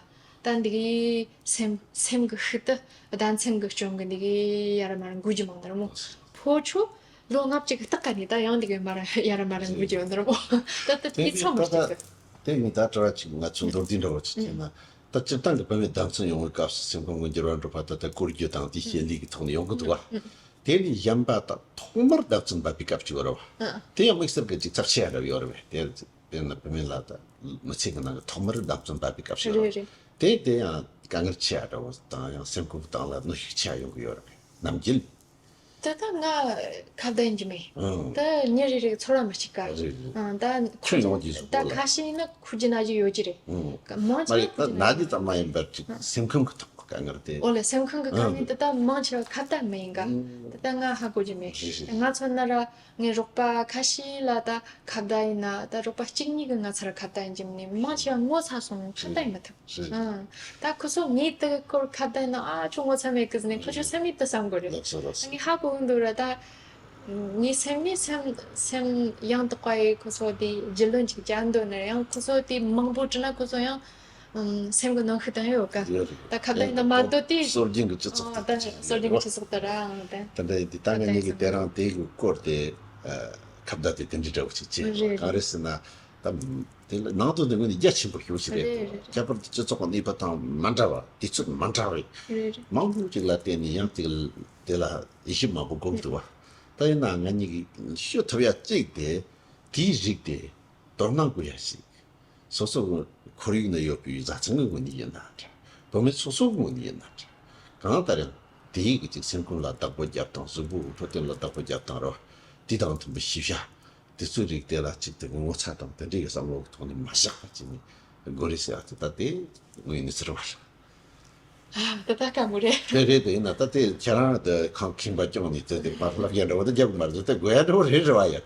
ད་འདི་གི་སེམས་སེམས་གི་ཤུགས་དེ་ཟླ་མཚན་གི་སྐྱོན་གི་འདི་གི་ཡར་མར་འགུལ་རྒྱུ་མང་ནི་རེད་མོ། ཕོ་ཁྱོད་ལོ་ལྔ་བཅུ་གི་སྟག་ཀ་ནས་ད་ཡང་འདི་གི་མར་ཡར་མར་འགུལ་རྒྱུ་ཡོད་ནི་རེད་མོ། ད་ད་དེ་ཚང་མ་གཅིག་གི། དེ་ནི་ད་དྲི་བ་གཅིག་ང་ཚོ་མདོར་བསྡུས་འདྲ་བོ་གཅིག་བྱས་ན། ད་སྤྱིར་བཏང་གི་བུད་མེད་ཟླ་མཚན་ཡོང་བའི་སྐབས་སུ་སེམས་ཁམས་ཀྱི་འགྱུར་བ་འགྲོ་བ་ད་ལྟ་སྐོར་རྒྱུ་དང་དེའི་བྱེད་ལས་ཀྱི་ཐོག་ནས་ཡོང་གི་འདུག་བ། དེ་ནི་གཞན་པ་དང་ཐོག་མར་ཟླ་མཚན་འབབ་པའི་སྐབས་ཅིག་ཡོད་རེད་བ། དེ་ཡང་དམིགས་བསལ་གྱི་ཅིག་ཚབས་ཆེ་ཡ་འདྲ་བོ་ཡོད་རེད་བས། དེ་དཔེར་ན་བུད་མེད་ལ་ད་མི་ཚེ་གི་ནང་གི་ཐོག་མར་ཟླ་མཚན་འབབ་པའི་སྐབས་ཤིག་རེད་བ། རེད་རེད། དེ་དེ་ཡང་དཀའ་ངལ་ཆེ་ཡ་འདྲ་བོ་དང་ཡང་སེམས་ཁམས་སྟེང་ལ་གནོན་ཤུགས་ཆེ་ཡ་ཡོང་གི་ཡོད་རེད་བས། ནམ་རྒྱུན། ད་ལྟ་ང་ཁ་བརྡ་ཡིན་གྱི་མེད། ཨང་། ད་མྱི་རེ་རེ་ཚོར་བ་མི་གཅིག་ག། རེད་རེད། ཨང་། ད་ཁྱོད་ཡོང་རྒྱུ་ཟིག་ད་གོ་ལ། ཁ་ཤས་ཡིན་ན་ཁུར་གྱི་ན་གཞི་ཡོད་ཀྱི་རེད། ཨང་། མང་ཆེ་མ་བ་རེད། ཁུར་ད་གྱི་ན་ན་གཞི་ཙམ་མ་ཡིན་པར་ཅིག་ཨང་། སེམས་ཁམས་ཀྱི་ཐོག་གི་དཀའ་ངལ་དེ། ཨོ་ལེ། སེམས་ཁམས་ཀྱི་དཀའ་ངལ་ཨང་། དེ་ད་མང་ཆེ་བ་ཁ་བརྡ་མེད་ཡིན་ག། ཨང་། ད་ལྟ་ང་ཧ་གོ་རྒྱུ་མེད། རེད་རེད། ང་ཚོ་ན་ར་ངའི་རོགས་པ་ཁ་ཤས་ལ་ད་ཁ་བརྡ་ཡིན་ན། ད་རོགས་པ་གཅིག་གཉིས་ཀྱིས་ང་ཚོར་ཁ་བརྡ་ཡིན་གྱི་མིན་ནས། མང་ཆེ་བ་ངོ་ཚ་སོང་ཁ་བརྡ་ཡིན་མི་ཐུབ། རེད། ཨང་། ད་ཁོ་ཚོ་ངས་དེ་གི་སྐོར་ཁ་བརྡ་ཡིན་ན། ཨ་ཁྱོད་ངོ་ཚ་མེད་གི་ཟེར་ནས་ཁོ་ཚོ་སེམས་ནས་དེ་བསམ་གི་རེད། ལགས་སོ་ལགས་སོ། ངས་ཧ་གོ་གི་འདུག་ར། ད་ངའི་སེམས་ནས་སེམས་སེམས་ཡང་དག་པ་ཡི་ཁོ་ཚོ་དེ་རྒྱུས་ལོན་ཅིག་བྱ་འདོད་ནི་རེད། ཡང་ཁོ་ཚོ་དེ་མང་པོ་དྲིས་ན་ཁོ་ཚོ་ཡང་ཨམ། སེམས་ཀྱི་གནོན་ཤུགས་དང་ཡོད་ག། ཡོད་རེད། ད་ཁ་བརྡ་ཡིན་ན་མ་འདོད་དེ། སྲོལ་རྒྱུན་གྱི་སྤྱི་ཚོགས་ཨ། དེ་ད་སྲོལ་རྒྱུན་གྱི་སྤྱི་ཚོགས་དེ་ར། ཨང་། དེ་དེ་འདྲ་ཡིན་དུས་ད་ངས་ཁ་བརྡ་ངེད་ཀྱིས་ཡིན་ན་དེ་རང་དེ་གི་སྐོར་དེ་ཨ། ཁ་བརྡ་དེ་དེ་འདྲའི་འདྲ་བོ་ཅིག་བྱས། རེད་རེད། གང་རེད་ཟེར་ན། ད་དེ་ལ་ནང་དོན་དེ་དངོས་གནས་རྒྱ་ཆེན་པོ་ཞེ་པོ་ཅིག་རེད། རེད་རེད། ཁྱད་པར་དུ་སྤྱི་ཚོགས་ཀྱི་གནས་བབ་དང་མ་འདྲ་བ། དུས་ཚོད་མ་འདྲ་བའི་རེད་རེད། མང་པོ་ཅིག་ལ་བརྟེན་ནས་ཡང་དེ་དེ་ལ་དབྱེ་ཞིབ་མང་པོ་དགོས་འདུག་བ། ད་ཡིན་ན་ང་གཉིས་ཀྱིས་ཤོད་ཐུབ་ཡ་གཅིག་དེ་དེའི་རིགས་དེ་དོ་སྣང་དགོས་ཡ་ཞིག་སོ་སོ་གི་ཁོར་ཡུག་ན་ཡོད་པའི་བཟའ་ཚང་གི་ངོས་ནས་ཡིན་ན་འདྲ། བུད་མེད་སོ་སོ་གི་ངོས་ནས་ཡིན་ན་འདྲ། གང་ལྟར་ཡང་དེའི་གི་ཅིག་སེམས་ཁམས་ལ་བདག་པོ་རྒྱབ་སྟངས། གཟུགས་པོ་འཕྲོད་བསྟེན་ལ་བདག་པོ་རྒྱབ་སྟངས་རེད་བ། དེ་དང་མཐུན་པའི་ཤེས་བྱ། དེ་ཚོའི་རིགས་དེ་ལ་ཅིག་དེ་ངོ་ཚ་དང་དེ་འདྲའི་གི་བསམ་བློ་གི་ཐོག་ནས་མ་བཞག་པ་ཅིག་ནི་དགོས་རེད་ཟེར་བ་དེ་ད་དེ་ངོས་ནས་ཟེར་བ་རེད། ཨ། ད་ད་དཀའ་མོ་རེད། རེད་རེད། དེ་ཡིན་ན་ད་དེ་ཁྱེད་རང་དེ་ཁང་ཁེངས་པ་སྐྱོང་ནས་དེ་དེ་མར་ལབ་ཡ་འདྲ་བོ་དེ་རྒྱབ་གི་མ་རེད། དེ་དགོས་ཡ་འདྲ་བོ་རེད་རེད་བ་ཡ།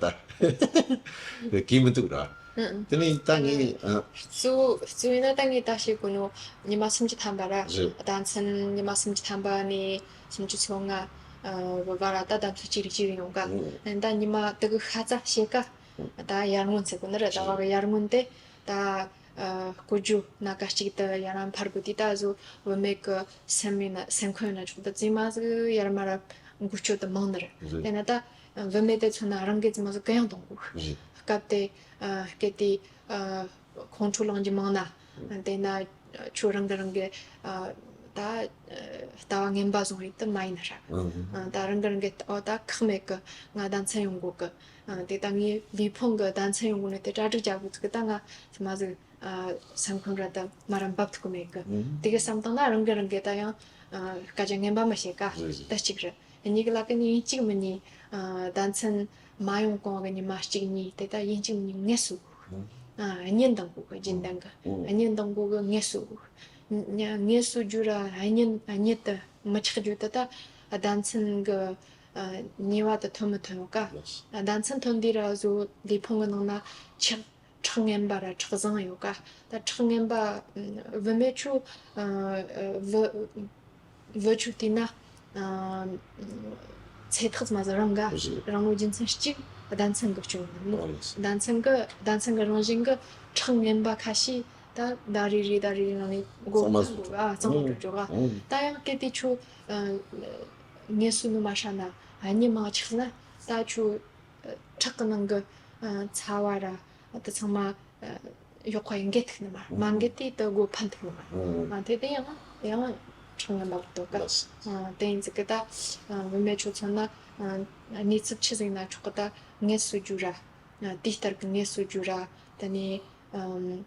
ད་གི་མི་འདུག་ར། ཨང་། དེ་ནས་ད་ངས་ཨ། གཙོ་གཙོ་ཡིན་ན་ད་ངས་ད་བཤད་དགོས་ནོ་ཉི་མ་སུམ་ཅུ་ཐམ་པ་ར། རེད། ཟླ་མཚན་ཉི་མ་སུམ་ཅུ་ཐམ་པ་ནས་སུམ་ཅུ་སོ་ལྔ་ཨ། བར་ར་ད་ཟླ་མཚན་གཅིག་རེ་གཅིག་རེ་ཡོང་ག། ཨང་། ད་ཉི་མ་དེ་གི་ཤ་ཚ་ཕྱེད་ཀ་ད་ཡར་སྔོན་ཟེར་གོ་ནི་རེད། ཟླ་བ་གི་ཡར་སྔོན་དེ་ད། ཨ། སྐོར་རྒྱུ་ན་ཀ་གཅིག་ཏུ་ཡར་ར་འཕར་དགོས་དུས། ད་གཟོད་བུད་མེད་ཀྱི་སེམས་ཡིན་ན་སེམས་ཁམས་ཡིན་ན་ཆོག་ད་རྫུན་མ་ཟིག་ཡར་མར་འགུལ་སྐྱོད་དུ་མང་ནི་རེད། རེད། དེ་ན་ད་བུད་མེད་དེ་མཚོན་ན་རང་གི་རྫུན་མ་ཟིག་གུ་ཡངས་གཏོང་དགོས། རེད། སྐབས་དེ་ཨ། སྐད་དེ་ཨ། ཁོང་ཁྲོ་ལངས་རྒྱུ་མང་ན། དེ་ན་ཁྱོད་རང་གི་རང་གི་ཨ། ད་ལྟ་བ་ངན་པ་བཟུང་ཡིན་དུ་མ་ཡིན་ན་ར། ཨ། ད་རང་གི་རང་གི་ཨོ་ད་ཁག་མེད་གི། ང་ཟླ་མཚན་ཡོང་དགོས་གི། ཨ། དེ་ད་ངའི་ལུས་ཕུང་གི་ཟླ་མཚན་ཡོང་དགོས་ནི་དེ་གྲ་སྒྲིག་བྱ་དགོས་ཚུལ་གི་ད་ང་ཚང་མ་ཟིག་ཨ། སེམས་ཁམས་ར་ད་མ་ར་འབབ་ཐུབ་གི་མེད་གི། ཨང་། དེ་གི་བསམ་སྟངས་ལ་རང་གི་རང་གི་ད་ཡང་ཨ། སྐད་ཆ་ངན་པ་མ་བཤད་ག། རེད་རེད། ད་གཅིག་རེད། གཉིས་གི་ལ་ཀ་ནི་ཡིན་གཅིག་མིན་གཉིས་ཨ། ཟླ་མཚན་མ་ཡོང་གོང་གི་ཉི་མ་གཅིག་གཉིས་དེ་ད་ཡིན་གཅིག་མིན་གཉིས་ངལ་གསོ་དགོས། ཨང་། ཨ། གཉིད་འདང་དགོས་གི་རྒྱུན་ལྡན་གི། ཨང་། གཉིད་འདང་དགོས་གི། ངལ་གསོ་དགོས། ངལ་གསོ་རྒྱུ་ར་གཉིད་གཉིད་དེ་མི་ཆག་རྒྱུ་དེ་ད་ཟླ་མཚན་གི་ཨ། ཉེ་བ་དེ་ཐོན་མི་ཐོན་ཡོད་ག། ལགས། ཟླ་མཚན་ཐོན་དུས་ར་གཟོད་ལུས་ཕུང་གི་ནང་ན་ཆག་ཁྲག་ངན་པ་ར་ཁྲག་བཟང་ཡོད་ཀ། ད་ཁྲག་ངན་པ་བུད་མེད་ཆོ་ཨ་བུ་བུ་ཆོ་བལྟས་ན་ཨ་ཚེ་ཐག་མ་ཟ་རང་ག། རེད། རང་ལོ་རྒྱུ་མཚན་གཅིག་ཟླ་མཚན་གི་སྐྱོན་ཡིན་ནོ། ཨོ་ལགས། ཟླ་མཚན་གི་ཟླ་མཚན་གི་རང་བཞིན་གི་ཁྲག་ངན་པ་ཁ་ཤས་ད་ཟླ་རེ་རེ་ཟླ་རེ་རེ་ནང་ནས་འགོ་གཙང་མ་གཙང་མ་འགྲོ་འགྲོ་ག། ཨོ། ད་ཡང་གལ་ཏེ་ཆོ་ཨ་ངལ་གསོ་ནི་མ་ཧྲ་ན་ཨ་གཉིད་མ་ཆག་ན་ད་ཆོ་ཁྲག་གི་ནང་གི་ཨ་ཚ་བ་ར་དེ་ཚང་མ་ཨ་ཡོག་པ་ཡང་འགལ་ཐུབ་ནི་མ་རེད། མ་འགལ་དུས་དེ་སྒོ་ཕན་ཐུབ་ནི་མ་རེད། ཨང་། མ་དེ་དེ་ཡང་ཡང་ཁྲག་ངན་པ་གཏོད་ཀ། ལགས། ཨ་དེ་ཡིན་ཙི་གི་ད་ཨ་བུད་མེད་ཆོ་མཚོན་ན་ཨ་གནས་ཚུལ་ཆི་ཟིག་ན་ཆོག་གི། ད་ངལ་གསོ་རྒྱུ་ར་ཨ་དེ་ལྟར་གི་ངལ་གསོ་རྒྱུ་ར། དེ་ནས་ཨམ།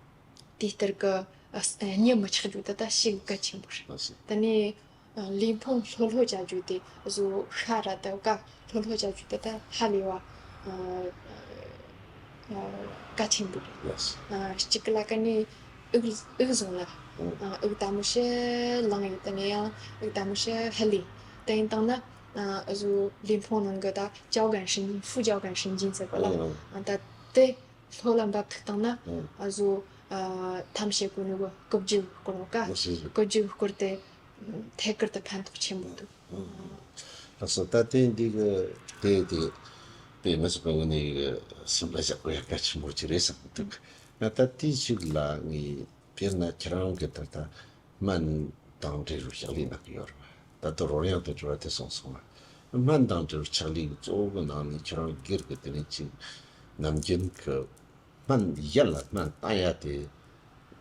དེ་ལྟར་གི་ཨ་གཉིད་མི་ཆག་རྒྱུ་དེ་ད་ཞེ་གི་གལ་ཆེན་པོ་རེད། ལགས་སོ། དེ་ནས་ཨ་ལུས་ཕུང་ལྷོད་ལྷོད་བྱ་རྒྱུ་དེ་གཟོད་ཤ་ར་དེ་ཀ་ལྷོད་ལྷོད་བྱ་རྒྱུ་དེ་ད་ཧ་ལས་པ་ གལ་ཆེན་པོ་རེད། གཅིག་ལ་ཀ་ནས་དབུགས་དབུགས་བཟུང་ལ་དབུགས་དལ་མོ་ཞིག་ལངས་ཡོད་དེ་ནས་ཡང་དབུགས་དལ་མོ་ཞིག་ཧ་ལས་དེ་ཡིན་བཏང་ན་ཨ་ཟོ་ལུས་ཕུང་ནང་གི་ད་交感神经副交感神经ཟེར་གོ་ལ་ད་དེ་ལྷོད་ལ་འབབ་ཐུབ་བཏང་ན་ཨ་ཟོ་ཐམས་ཅད་ཀུན་ནུ་གི་སྐུ་བརྗིད་སྐོར་བ་ཀ་སྐུ་བརྗིད་སྐོར་དེ་ཐད་ཀར་དུ་ཕན་ཐོགས་ཆེན་པོ་འདུག་ལགས་སོ། ད་ལྟའི་འདི་གི་དེ་དེ་དཔེ་མི་སྲིད་པའི་ངོས་ནས་གི་སེམས་ལ་བཞག་དགོས་ཡག་གལ་ཆེན་པོ་ཅིག་རེད་བསམ་གི་འདུག་ང་ད་ལྟའི་ཞིག་ལ་ངས་དཔེར་ན་ཁྱེད་རང་གི་ད་ལྟ་སྨན་དང་འབྲེལ་བའི་ཕྱག་ལས་གནང་གི་ཡོད་རེད་བ། ད་ལྟ་རོལ་དབྱངས་དང་འབྲེལ་བ་དེ་གསུངས་སོང་བ། སྨན་དང་འབྲེལ་བའི་ཕྱག་ལས་གཙོ་བོ་གི་ནང་ནས་ཁྱེད་རང་སྒེར་གི་དེ་ནས་ཅིག་ནམ་རྒྱུན་གི་སྨན་ཡར་ལ་སྨན་བཏང་ཡ་དེ་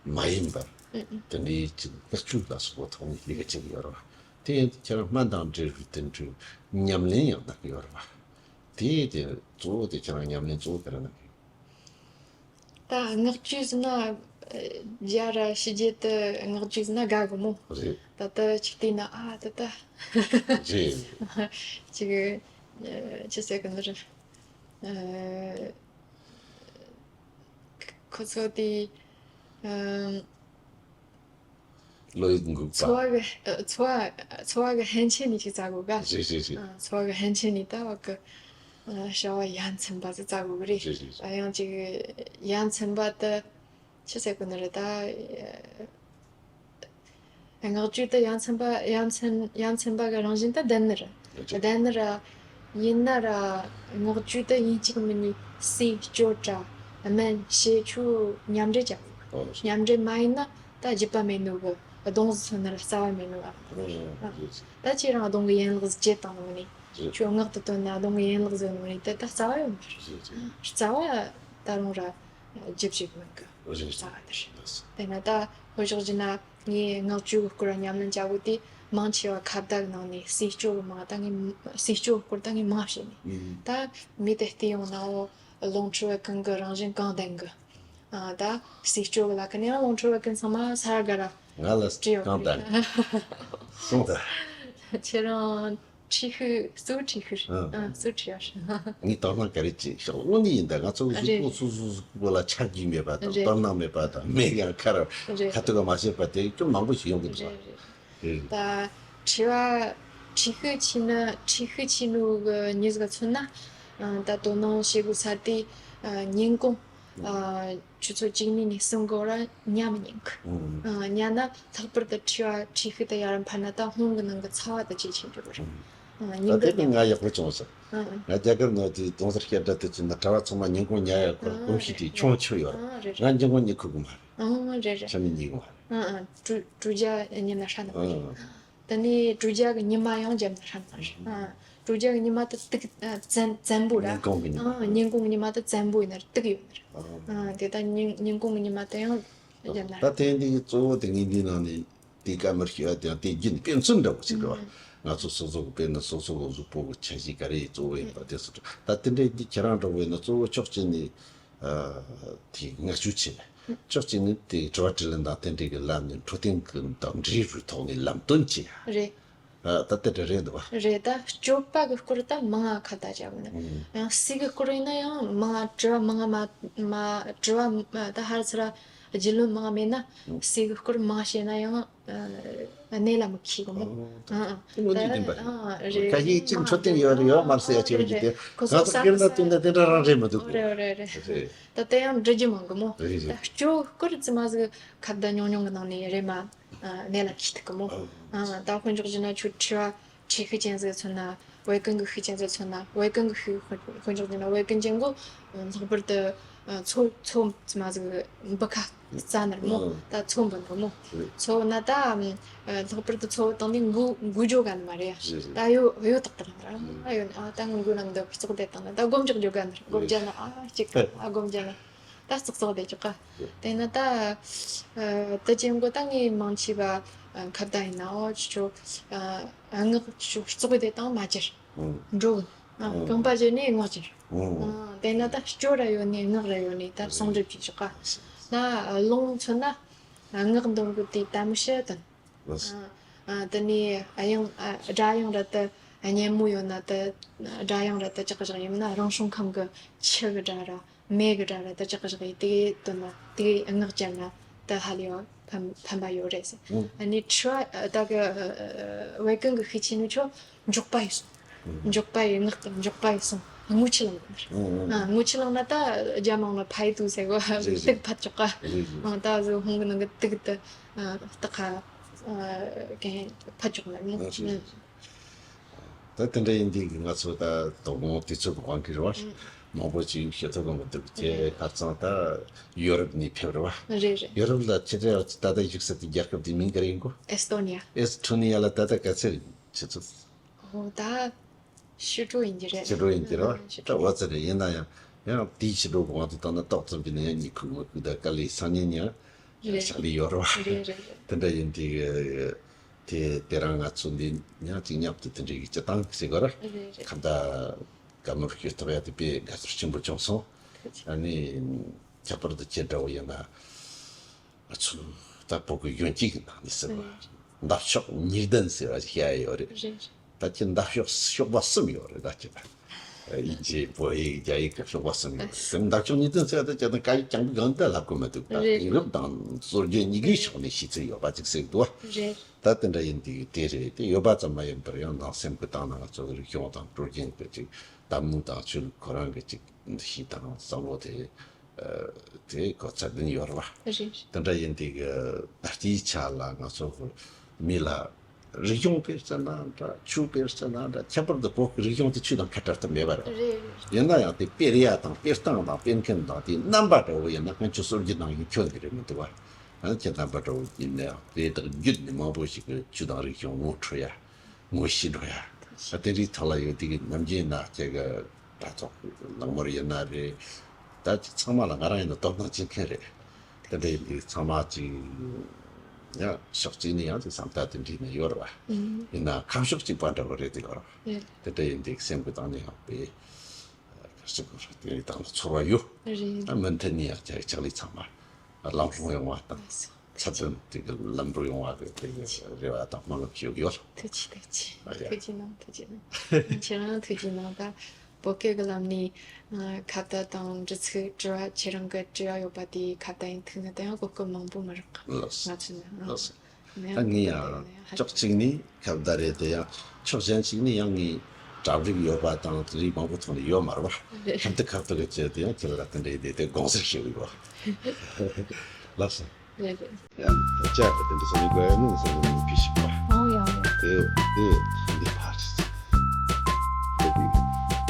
མ་ཡིན་པར་ཨུ་ཨུ། དེ་འདྲའི་ཅིག་མངགས་བཅོལ་ལ་སོགས་པ་ཐོག་ནས་ལས་ཀ་བྱེད་ཀྱི་ཡོད་རེད་བ། དེ་ཡིན་དུས་ཁྱེད་རང་སྨན་དང་འབྲེལ་བའི་དེ་འདྲའི་ཉམས་ལེན་ཡང་གནང་གི་ཡོད་རེད་བ། དེ་དེ་གཙོ་བོ་དེ་ཁྱེད་རང་ཉམས་ལེན་གཙོ་བོ་དེ་ར་གནང་གི་ཡོད། ད་མངགས་བཅོལ་ཟེར་ན་རྒྱ་ར་ཕྱི་རྒྱལ་དུ་མངགས་བཅོལ་ཟེར་ན་དགའ་གི་མོ། རེད། ད་ལྟ་ཅིག་བལྟས་ན་ཨ་ད་ལྟ་རེད། ཅིག་ཅི་ཟེར་གི་ནི་རེད། ཁོ་ཚོ་དེ་བློ་ཡིད་འགུག་པ། འཚོ་བ་གི་འཚོ་བ་འཚོ་བ་གི་ཕན་ཆད་ནས་ཅིག་བཙལ་དགོས་ག་རེད་རེད་རེད། འཚོ་བ་གི་ཕན་ཆད་ནས་ད་བ་གི་བྱ་བ་ཡ་མཚན་པ་ཟིག་བཙལ་དགོས་གི་རེད། རེད་རེད། ཡང་ཅིག་ཡ་མཚན་པ་དེ་ཆི་ཟེར་གི་ནི་རེད་ད། མངགས་བཅོལ་དུ་ཡ་མཚན་པ་ཡ་མཚན་ཡ་མཚན་པ་གི་རང་བཞིན་དེ་ལྡན་ནི་རེད། ལྡན་ནི་ར་ཡིན་ན་ར་མངགས་བཅོལ་དུ་ཡིན་གཅིག་མིན་གཉིས་ཟས་སྤྱོད་དྲ་སྨན་ཞེ་ཆུ་མཉམ་འབྲེལ་བྱ་དགོས། མཉམ་འབྲེལ་མ་ཡིན་ན་ད་རྒྱུད་པ་མེད་ནོ་གི་གདོང་ཟིག་མཚོན་ན་ར་རྩ་བ་མེད་ནོ་ག་ད་ཁྱེད་རང་གདོང་གི་ཡན་ལག་ཟིག་བཅད་བཏང་ནོ་ནི་ཁྱོད་མངགས་དུ་བཏོན་ན་གདོང་གི་ཡན་ལག་ཟིག་ནོ་ནི་དེ་ད་རྩ་བ་ཡོད་མ་རེད། རྩ་བ་ད་རུང་ར་རྒྱུ་བྱེད་མིན་གི་རེད། རྩ་བ་དེ་རེད། དེ་ན་ད་དཔེ་འཇོག་རྒྱུ་ན་ངས་མངགས་བཅོལ་གི་སྐོར་ཉམས་ལེན་བྱ་དགོས་དེ་མང་ཆེ་བ་ཁ་བརྡ་གི་ནང་ནས་ཟས་སྤྱོད་གི་མང་ད་ངས་ཟས་སྤྱོད་གི་སྐོར་ད་ངས་མང་བཤད་ནས་ད་མི་དེ་བལྟས་ཡོང་ན་འོ་ལུང་ཁྲི་བད་ཀན་གི་རང་བཞིན་གང་ལྡན་གི་ཨ་ད་ཟས་སྤྱོད་གི་ལ་ཁ་ནས་ཡང་ལུང་ཁྲི་བད་ཀན་ཚང་མ་ས་ར་ག་ར་ང་ལ་བྲིས་ཡོད་གང་ལྡན་གི་སོང་ད་ཁྱེད་རང་འཁྲིས་ཤིག་གཙོ་འཁྲིས་ཤིག་ཨ་གཙོ་འཁྲིས་ཡོད་ཤི། ངས་དོ་སྣང་ག་རེ་བྱེད་ཤག་དངོས་གནས་ཡིན་ད་ང་ཚོ་གི་གཟུགས་པོ་སོ་སོ་གཟུགས་པོ་ལ་ཆ་རྒྱུས་མེད་པ་དང་རེད། དོ་སྣང་མེད་པ་དང་མི་ཡང་ཁ་ར་རེད། ཁ་ཐུག་ག་མ་བྱེད་པ་དེ་ཅུང་མང་པོ་ཞིག་ཡོང་གི་འདུག་རེད་རེད། རེད། ད་འཁྲིས་བ་འཁྲིས་ཤིག་ཆེ་ན་འཁྲིས་ཤིག་ཆེ་ནོ་གི་མྱི་ཟིག་ག་མཚོན་ན་ད་དོ་སྣང་བྱེད་དགོས་ས་དེ་ཉིན་གུང་ཨ་ཆུ་ཚོད་བཅུ་གཉིས་ནས་གསུམ་གོ་ར་ཉལ་མི་ཉན་གི། ཨ་ཉལ་ན་ལྷག་པར་དུ་འཁྲིས་བ་འཁྲིས་ཤིག་དེ་ཡར་འཕར་ན་ད་སྔོན་གི་ནང་གི་ཚ་བ་དེ་ཇེ་ཆེར་འགྲོ་གི་རེད། ཨ་ཉིན་ད་གི་དེ་ནི་ང་ཡག་པོ་བྱུང་སོང་། ཨ་ང་རྒྱ་གར་ནང་དེ་དུང་སར་སྐྱེལ་སྒྲ་དེ་ཚོ་ན་གྲྭ་བ་ཚང་མ་ཉིན་གུང་ཉལ་ཡག་གི་གོམས་གཤིས་དེ་ཆུང་ཆུང་ཡོད་རེད། ཨ་རེད་རེད། ང་ཉིན་གུང་ཉལ་ཁུག་གི་མ་རེད། ཨ་རེད་རེད། ཆ་མི་ཉིན་གུང་མ་རེད། ཨ་ཨ་དྲུག་དྲུག་བརྒྱ་ཉིན་ན་ཧྲ་ནི་མ་རེད། ཨ་ད་ནི་དྲུག་བརྒྱ་གི་ཉི་མ་ཡང་འཇམ་ན་ཧྲ་ནི་མ་རེད། ཨ་དྲུག་བརྒྱ་གི་ཉི་མ་དེ་དུག་བཙན་བཙན་པོ་ར། ཉིན་གུང་གི་ཉི་མ། ཨ་ཉིན་གུང་གི་ཉི་མ་དེ་བཙན་པོ་ཡིན་ན་ར་དུག་ཡོད་ནི་རེད། ཨ་དེ་ད་ཉིན་ཉིན་གུང་གི་ཉི་མ་དེ་ཡང་འཇམ་ན་ད་དེ་འདི་གི་གཙོ་བོ་དེ་ངས་འདི་ནང་ནས་དེ་བཀའ་མོལ་ཞུ་ཡ་དེ་ཡང་དེ་རྒྱུན་དཔེ་མཚོན་འདྲ་བོ་ཞིག་རེད་བ། ང་ཚོ་སོ་སོ་གི་དཔེར་ན་སོ་སོ་གི་གཟུགས་པོ་གི་ཆ་གཞི་ག་རེ་གཙོ་བོ་ཡིན་པ་དེ་སོ་ད་དེ་འདྲའི་འདི་ཁྱེད་རང་འདྲ་བོ་ཡིན་ན་གཙོ་བོ་ཕྱོགས་གཅིག་ནས། དེ་ངག་བཅོལ་བྱས། ཕྱོགས་གཅིག་ནས་དེ་དྲི་བ་དྲིས་ལན་དང་དེ་འདྲའི་གི་ལམ་ནས་འཕྲོད་བསྟེན་གི་དང་འབྲེལ་བའི་ཐོག་ནས་ལམ་སྟོན་བྱས། རེད། ད་ལྟ་དེ་རེད་འདུག་བ། རེད་ད་སྤྱོད་པ་གི་སྐོར་ད་མང་ང་ཁ་བརྡ་བྱ་དགོས་ན། ཡང་ཟས་གི་སྐོར་ཡིན་ན་ཡང་མང་ང་དྲི་བ་མང་ང་མ་མ་དྲི་བ་ད་ཧར་ཚུར་རྒྱུས་ལོན་མང་ང་མེད་ན་ཟས་གི་སྐོར་མང་བཤད་ན་ཡང་གནད་ལ་མི་འཁེལ་གི་མོ། ཨ་ཨ་དེ་མོ་འདི་བདེན་པ་རེད། ཁ་ཤས་གཅིག་འཕྲོད་བསྟེན་ཡོད་རེད་ཡོད་མ་རེད་ཟེར་ཡ་ཆེ་བ་ཅིག་དེ་ཁོ་ང་ཚོ་སྐྱེར་ན་བསྟུན་ན་དེ་འདྲ་རང་རེད་མི་འདུག་གི། རེད་རེད་རེད། ད་དེ་ཡང་འདྲི་རྒྱུ་མང་གི་མོ། རེད་རེད། ད་སྐྱོ་སྐོར་ཙི་མ་ཟིག་ཁ་བརྡ་ཉུང་ཉུང་གི་ནང་ནས་རེད་མ་གནད་ལ་འཁེལ་ཐུབ་གི་མོ། ད་དཔེ་འཇོག་བྱས་ན་ཁྱོད་དྲི་བ་ཆེ་ཤོས་ཅན་ཟིག་མཚོན་ན། བད་ཀན་གི་ཤུགས་ཅན་ཟིག་མཚོན་ན། བད་ཀན་གི་ཤུགས་དཔེ་འཇོག་བྱས་ན་བད་ཀན་ཅན་གོ་ལྷག་པར་དུ་མཚོ་མཚོ་ཙི་མ་ཟིག་འབུ་ཁ་རྩ་ནར་མོ། ད་མཚོ་འབུ་ནར་མོ། མཚོ་ན་ད་ལྷག་པར་དུ་མཚོ་བཏང་ནས་འགུ་འགུ་འཇོག་ག་ནི་མ་རེད་ཡ། ད་ཡོ་ཡོ་ཏག་ཏག་ནར་ཨ་ཡོ་ནི་ཨ་ད་ངུ་འགུ་ནང་འདི་བཙོག་བསྡད་བཏང་ན་ད་སྒོམ་རྒྱག་འཇོག་ག་ནར་སྒོམ་རྒྱག་ན་ཨ་གཅིག་ཨ་སྒོམ་རྒྱག་ན། ད་ཙག་ཙག་བསྡད་ཀྱི་ཀ། དེ་ན་ད་དེ་ཅན་གོ་ད་ངའི་མང་ཆེ་བ་ཁ་བརྡ་ཡིན་ན་འོ་ཆུ་ཆུ་ངག་ཆུ་ཆུ་བཙོག་བསྡད་དང་མ་གྱུར་འགྲོ་རྐང་པ་བརྗེས་ནས་ངག་གྱུར། དེ་ན་ད་སྐྱོ་ར་ཡོད་ནས་ངག་ར་ཡོད་ནས་ད་ཟུང་འབྲེལ་གྱི་ཆོག་ཀ། ན་ལུང་མཚོན་ན་ངག་འདོན་གོ་དེ་ད་མི་ཤེས་དང་། ཨ་ཨ་དེ་ནས་ཨ་ཡང་ཨ་སྒྲ་དབྱངས་ར་དེ་ སྙན་མོ་ཡོད་ན་དེ་སྒྲ་དབྱངས་ར་དེ་ཅག་གི་བཞག་ཡིན་མིན་ན་རང་བྱུང་ཁམས་ཀྱི་ཆུ་གི་སྒྲ་ར་མེ་གི་སྒྲ་ར་དེ་ཅག་གི་བཞག་ཡིན། དེ་གི་དོན་ན་དེ་གི་ངག་བཅད་ན་དེ་ཧ་ལས་ཕན་ཕན་པ་ཡོད་རེད་ཟེར། ཨ་ནི་ཁྲི་བ་ད་གི་ཝེ་ཀུན་གི་ཤེས་ཆེ་ནི་ཆོ་འཇོག་པ་ཡི་སོང་། འཇོག་པ་ཡི་ངག་དང་འཇོག་པ་ཡི་སོང་། དངུལ་ཆུ་ལངས་ནི་རེད། ཨ་དངུལ་ཆུ་ལངས་ན་ད་རྒྱ་མང་ལ་ཕ་ཡི་དུ་ཟེར་གོ། དུག་ཕད་ཆོག་ག་ཨ་ད་གཟོད་ཧོང་གི་ནང་གི་དུག་དེ་ཨ་སྟག་ཁ་ཨ་གན་ཕ་ཅོག་ལ་ནི། ཨ་རེད་རེད་རེད། ད་དེ་འདྲ་ཡིན་དུས་ང་ཚོ་ད་དོ་དགོང་དུས་ཚོད་དབང་གིས་རེད་བ། ཨ་མང་པོ་ཅིག་ཤོད་ཐུབ་ཀྱི་མི་འདུག་ཁྱེད་རེད། ཁ་རྩང་ད་ཡོ་རོབ་ནས་ཕེབས་རེད་བ། རེད་རེད། ཡོ་རོབ་ལ་ཁྱེད་རང་ད་ལྟ་བཞུགས་ས་དེ་རྒྱལ་ཁབ་དེ་མིང་ག་རེ་ཡིན་གོ། ཨེ་སི་ཏོ་ནི་ཡ། ཨེ་སི་ཏོ་ནི་ཡ་ལ་ད་ལྟ་ག་ཚོད་རེད་ཁྱེད་ཚོ། ཨོ་ད། ཕྱི་དྲོ་ཡིན་གྱི་རེད། ཕྱི་དྲོ་ཡིན་གྱི་རེད་བ། ཨ་ཕྱི་ད་དྲོ་འོ་ཙི་རེད། ཡིན་ན་ཡང་ཡང་དེའི་ཕྱི་དྲོ་གོང་དུ་བཏང་ན་ཏོག་ཙམ་གྱི་ནས་ཡང་གཉིད་ཁུག་མི་ཁུག་ད་དཀའ་ལས་སང་ཉིན་ཡང་རེད། ཕྱག་ལས་ཡོད་རེད་བ། རེད་རེད་རེད། དེ་འདྲ་ཡིན་དུས་དེ་དེ་རང་ང་ཚོ་འདི་ཡང་ཅིག་མཉམ་དུ་དེ་འདྲའི་གི་སྤྱི་བཏང་ཟེར་གོ་ར། རེད་རེད། ཁ་བརྡ་བཀའ་མོལ་ཞུ་ཐུབ་ཡ་དེ་དཔེ་དགའ་ཚོར་ཆེན་པོ་བྱུང་སོང་། ཐུགས་རྗེ་ཆེ། ཨ་ནི་ཁྱད་པར་དུ་ཁྱེད་འདྲ་བོ་ཡིན་ན། ང་ཚོ་ད་བོད་ཀྱི་གཞོན་སྐྱེས་ཀྱི་ནང་ནས་ཟེར་བ། ཨ་འདབ་གཤོག་ཉིས་ལྡན་ཟེར་བ་ཞིག་བཤད་ཡ་ཡོད་རེད། རེད་རེད། ད་ཁྱེད་འདབ་གཤོག་གཤོག་པ་གསུམ་ཡོད་རེད་ད་ཁྱེད་ད། དབྱིན་ཇི་བོད་ཡིག་རྒྱ་ཡིག་གི་གཤོག་པ་གསུམ་ཡོད་རེད། ཨ་འདབ་གཤོག་ཉིས་ལྡན་ཟེར་བ་ད་ཁྱེད་ད་ག་ཡིག་ཀྱང་གང་ད་ལབ་གི་མི་འདུག་ད། རེད། དེང་རབས་དང་སྲོལ་རྒྱུན་གཉིས་ཀའི་ཕྱོགས་ནས་ཤེས་ཚུལ་ཡོད་པ་ཅིག་ཟེར་འདུག་བ། རེད། ད་དེ་འདྲ་ཡིན་དུས་དེ་རེད། དེ་ཡོད་པ་ཙམ་མ་ཡིན་པར་ཡང་ནང་སེམས་ཀྱི་སྟེང་ན་ང་ཚོ་རིག་གཞུང་དང་སྲོལ་རྒྱུན་གྱི་ཅིག་གཏམ་རྒྱུད་དང་ཆོས་ལུགས་ཁོ་རང་གི་ཅིག་འདུ་ཤེས་དང་བསམ་བློ་དེ། དེ་གོ་ཚད་ལྡན་ཡོད་རེད་བ། རེད། དེ་འདྲ་ཡིན་དུས་ཀྱི་ད་ལྟའི་ཆ་ལ་ང་ཚོ་མི་ལ་རིག་གཞུང་སྤེལ་ཟེར་ན་འདྲ། ཆོས་སྤེལ་ཟེར་ན་འདྲ། ཁྱད་པར་དུ་བོད་ཀྱི་རིག་གཞུང་དེ་ཆོས་དང་ཁ་བྲལ་ཐབས་མེད་པ་རེད། རེད། ཡིན་ན་ཡང་དེ་སྤེལ་ཡ་དང་སྤེལ་སྟངས་དང་སྤེལ་མཁན་དང་དེའི་རྣམ་པ་འདྲ་བོ་ཡིན་ན་ཀུན་སྤྱོད་སྲོལ་རྒྱུན་ནང་བཞིན་ཁྱོན་གྱི་རེད་མི་འདུག་བ། ཨ་ཁྱེད་རྣམ་པ་འདྲ་བོ་ཡིན་ན་ཡང་དེ་དག་བརྒྱུད་ནས་མང་པོ་ཞིག་གིས་ཆོས་དང་རིག་གཞུང་ངོ་འཕྲོད་ཡ། ངོ་ཤེས་འགྲོ་ཡ། ད་དེ་རིགས་ཐོག་ལ་ཡོད་དེ་གི་ནམ་རྒྱུན་ན་ཁྱེད་ཀྱི་དྲ་ཐོག་གི་ལག་མོར་ཡིན་ན་རེད། ད་ཅིག་ཚང་མ་ལ་ང་རང་ཡིན་ན་དོ་སྣང་བྱེད་མཁན་རེད། དེ་འདྲ་ཡིན་དུས་ཚང་མ་ཅིག་ཡང་ཕྱོགས་གཅིག་ནས་ཡང་ཅིག་བསམ་བཏགས་དེ་འདྲ་ནས་ཡོད་རེད་བ། ཡིན་ན་ཁ་ཕྱོགས་གཅིག་པ་འདྲ་བོ་རེད་དེ་ཡོད་རེད་བ། དེ་འདྲ་ཡིན་དུས་སེམས་ཀྱི་སྟེང་ནས་ཡང་དཔེ་ག་ཚོད་དགོས་རེད། དེ་རིགས་དང་ལ་ཚོར་བ་ཡོད། རེད། ད་མུ་མཐུད་ནས་ཡང་ཅིག་ལས་ཚང་མ་ལམ་ལྷོང་ཡོང་བ་དང་། ཚད་ལྡན་དེ་གི་ལམ་འགྲོ་ཡོང་བ་གི་དེ་གི་རེ་བ་དང་སྨོན་ལམ་ཞུ་གི་ཡོད། ཐུགས་རྗེ་ཆེ། ཐུགས་རྗེ་ཆེ། ཨ་ཡ། ཐུགས་རྗེ་གནང་། ཐུགས་རྗེ་གནང་། ཁྱེད་རང་ཐུགས་རྗེ་གནང་། ད་བོད་སྐད་གི་ལམ་ནས་ཁ་བརྡ་དང་འདྲི་ཚིག་དྲི་བ་ཁྱེད་རང་གི་དྲི་བ་ཡོད་པ་དེ་ཁ་བརྡ་ཡིན་ཐུག་ན་ད་ཡང་གོ་སྐབས་མང་པོ་མི་རག་གི། ལགས་སོ། ང་ཚོ་ནི། ལགས་སོ། ད་ངས་ཡང་ཕྱོགས་གཅིག་ནས་ཁ་བརྡ་རེད་དེ། ཡང་ཕྱོགས་གཞན་ཞིག་ནས་ཡང་ངས་གྲ་སྒྲིག་ཡོད་པ་དང་དེ་རིགས་མང་པོ་ཐོག་ནས་ཡོད་མ་རེད་བ། རེད། ཁ་བརྡ་ཁ་བརྡ་གི་ཆེད་དུ་ཡང་ཁྱེད་ལ་དེ་འདྲའི་དེ་དེ་དགོངས་སེལ་ཞུ་གི་ཡོད། ལགས་སོ། རེད་རེད། ཡང་ཅག་གི་དེ་འདྲ་བསམ་ཡོད་དགོས་ནི་བསམ་ཡོད་ནི་ཕི་ཞིག་པ། ཨོ་ཡང་ཡང་། དེ་དེ་འདི་ཕར་ཅི། དེ་དེ་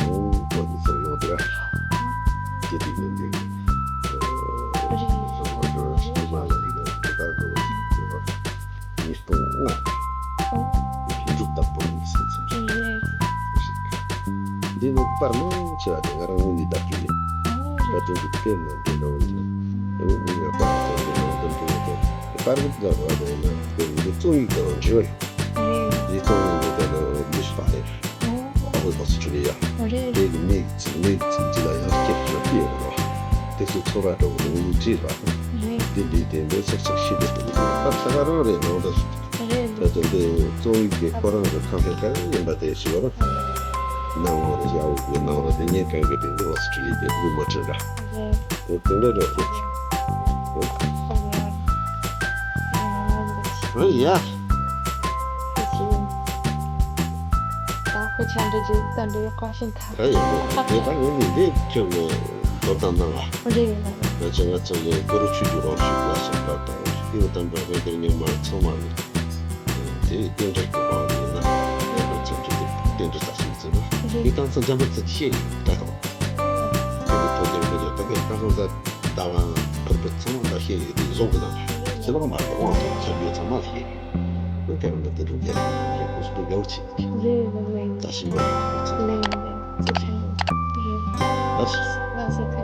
ཨོ་བོད་ནས་ཚུར་ཡོང་དུས་ར། དེ་དེ་ནས་འདི། རེད། ཨོ་རེད། ཨོ་རེད། ཨོ་རེད། ཨོ་རེད། ཉིས་སྟོང་ལྔ། ཨོ། འབྲུག་བདག་པོ་ཡིན་ཟེར་ཚེ། རེད། འདི་ནི་པར་མང་ཆེ་བ་དེ་ང་རང་ངོས་ནས་བཏབ་རྒྱུ་ཡིན། ཨོ་རེད། ད་དེ་འདི་དཔེར་ན་འདི་འདྲ་བོ་ཡིན་ན། དེ་མོ་མི་ཡག་པ་དང་འདི་འདྲ་བོ་འདི་འདྲ་བོ་དེ། པར་འདི་འདྲ་བ་དེ་ཡིན་ན་དེ་འདི་རྩོམ་ཡིག་དང་འབྲེལ་བ་ཡོད། རེད། འདི་རྩོམ་ཡིག་འདི་དེ་ལ་མི་ཤེས་པ་རེད། ཨོ། ཨ་ཁོའི་ཁོ་ཚོ་ཆུ་ལི་ཡ། རེད། དེ་གི་མིག་མིག་ཅི་ལ་ཡང་སྐྱེ་ཤོར་ཏེ་ཡོང་རོགས། དེ་ཚོ་ཚོར་བ་འདྲ་བོ་ངོས་ནས་བྲིས་པ། རེད། འདི་འདི་དེ་འདྲའི་ཚག་ཚག་ཤེས་དེ་དེ་ད་ས་ག་རང་རེད་ནང་དུ། རེད། ད་དེ་འདི་རྩོམ་ཡིག་དེ་ཁོ་རང་གི་ཁ་ཕྱོགས་ག་རེ་ཡིན་པ་དེ་ཞུ་བ་རེད། ནང་ལོགས་རེད། ཡ་འུ་གི་ནང་ལོགས་དེ་ངས་གང་གི་དེ་འདི་ཨོ་སི་ཀྲི་ལི་ཡ་དེ་འུ་མ་ཁྲིད་ར། རེད། དེ་དེ་འདྲ་རེད་ཁོ། རེད་ཡ། ད་ཁོ་ཆ་འདྲི་རྒྱུ་ད་འདྲི་ཡག་པ་ཞིག་ད། ད་ཡིན་ནོ། དེ་ད་ངོས་ནས་འདི་ཁྱོད་ཀྱི་དོ་དམ་གནང་བ། རེད་ཡིན་ནོ། ང་ཚོ་ང་ཚོ་ཡི་གུ་རུ་ཆོས་ཀྱི་དབང་ཕྱུག་ལ་སོགས་པ་དང་སྐྱེས་བུ་དམ་པ་དཔལ་ལྡན་ཉི་མ་ཚང་མ་ནི་དེ་རྟེན་འབྲེལ་གྱི་དབང་ཡིན་ན་ང་ཚོ་འདི་རྟེན་འབྲེལ་ལྟ་ཞིག་བརྩི་ན་འདི་གང་ཚང་འཇམ་པར་བརྩི་ཤེས་ཡིན་ད་དང་། དེ་ནི་ཐོ་རྒྱལ་ཁོ་རྒྱལ་ད་ག་གང་ཚང་ད་ད་བ་ཕུར་བུ་ཚང་མ་ད་ཤེས་ཡོད་དེ་བཟོ་གི་ན་ཁྱེད་རང་མ་དབང་དང་ཁྱབ་ཡོད་ཚང་མ་ལ་ཤེས་ཡོད། ཁྱེད་རང་ད་དེ་དུ་རྒྱལ་ཁོ་སུ་དགའ་བོ་ཆེ། རེད་རེད་རེད། ད་ཤིང་པ་ལ་ཁོ་ཚང་། རེད་རེད་རེད། ད་ཤིང་། ལགས་སོ། ལགས་སོ།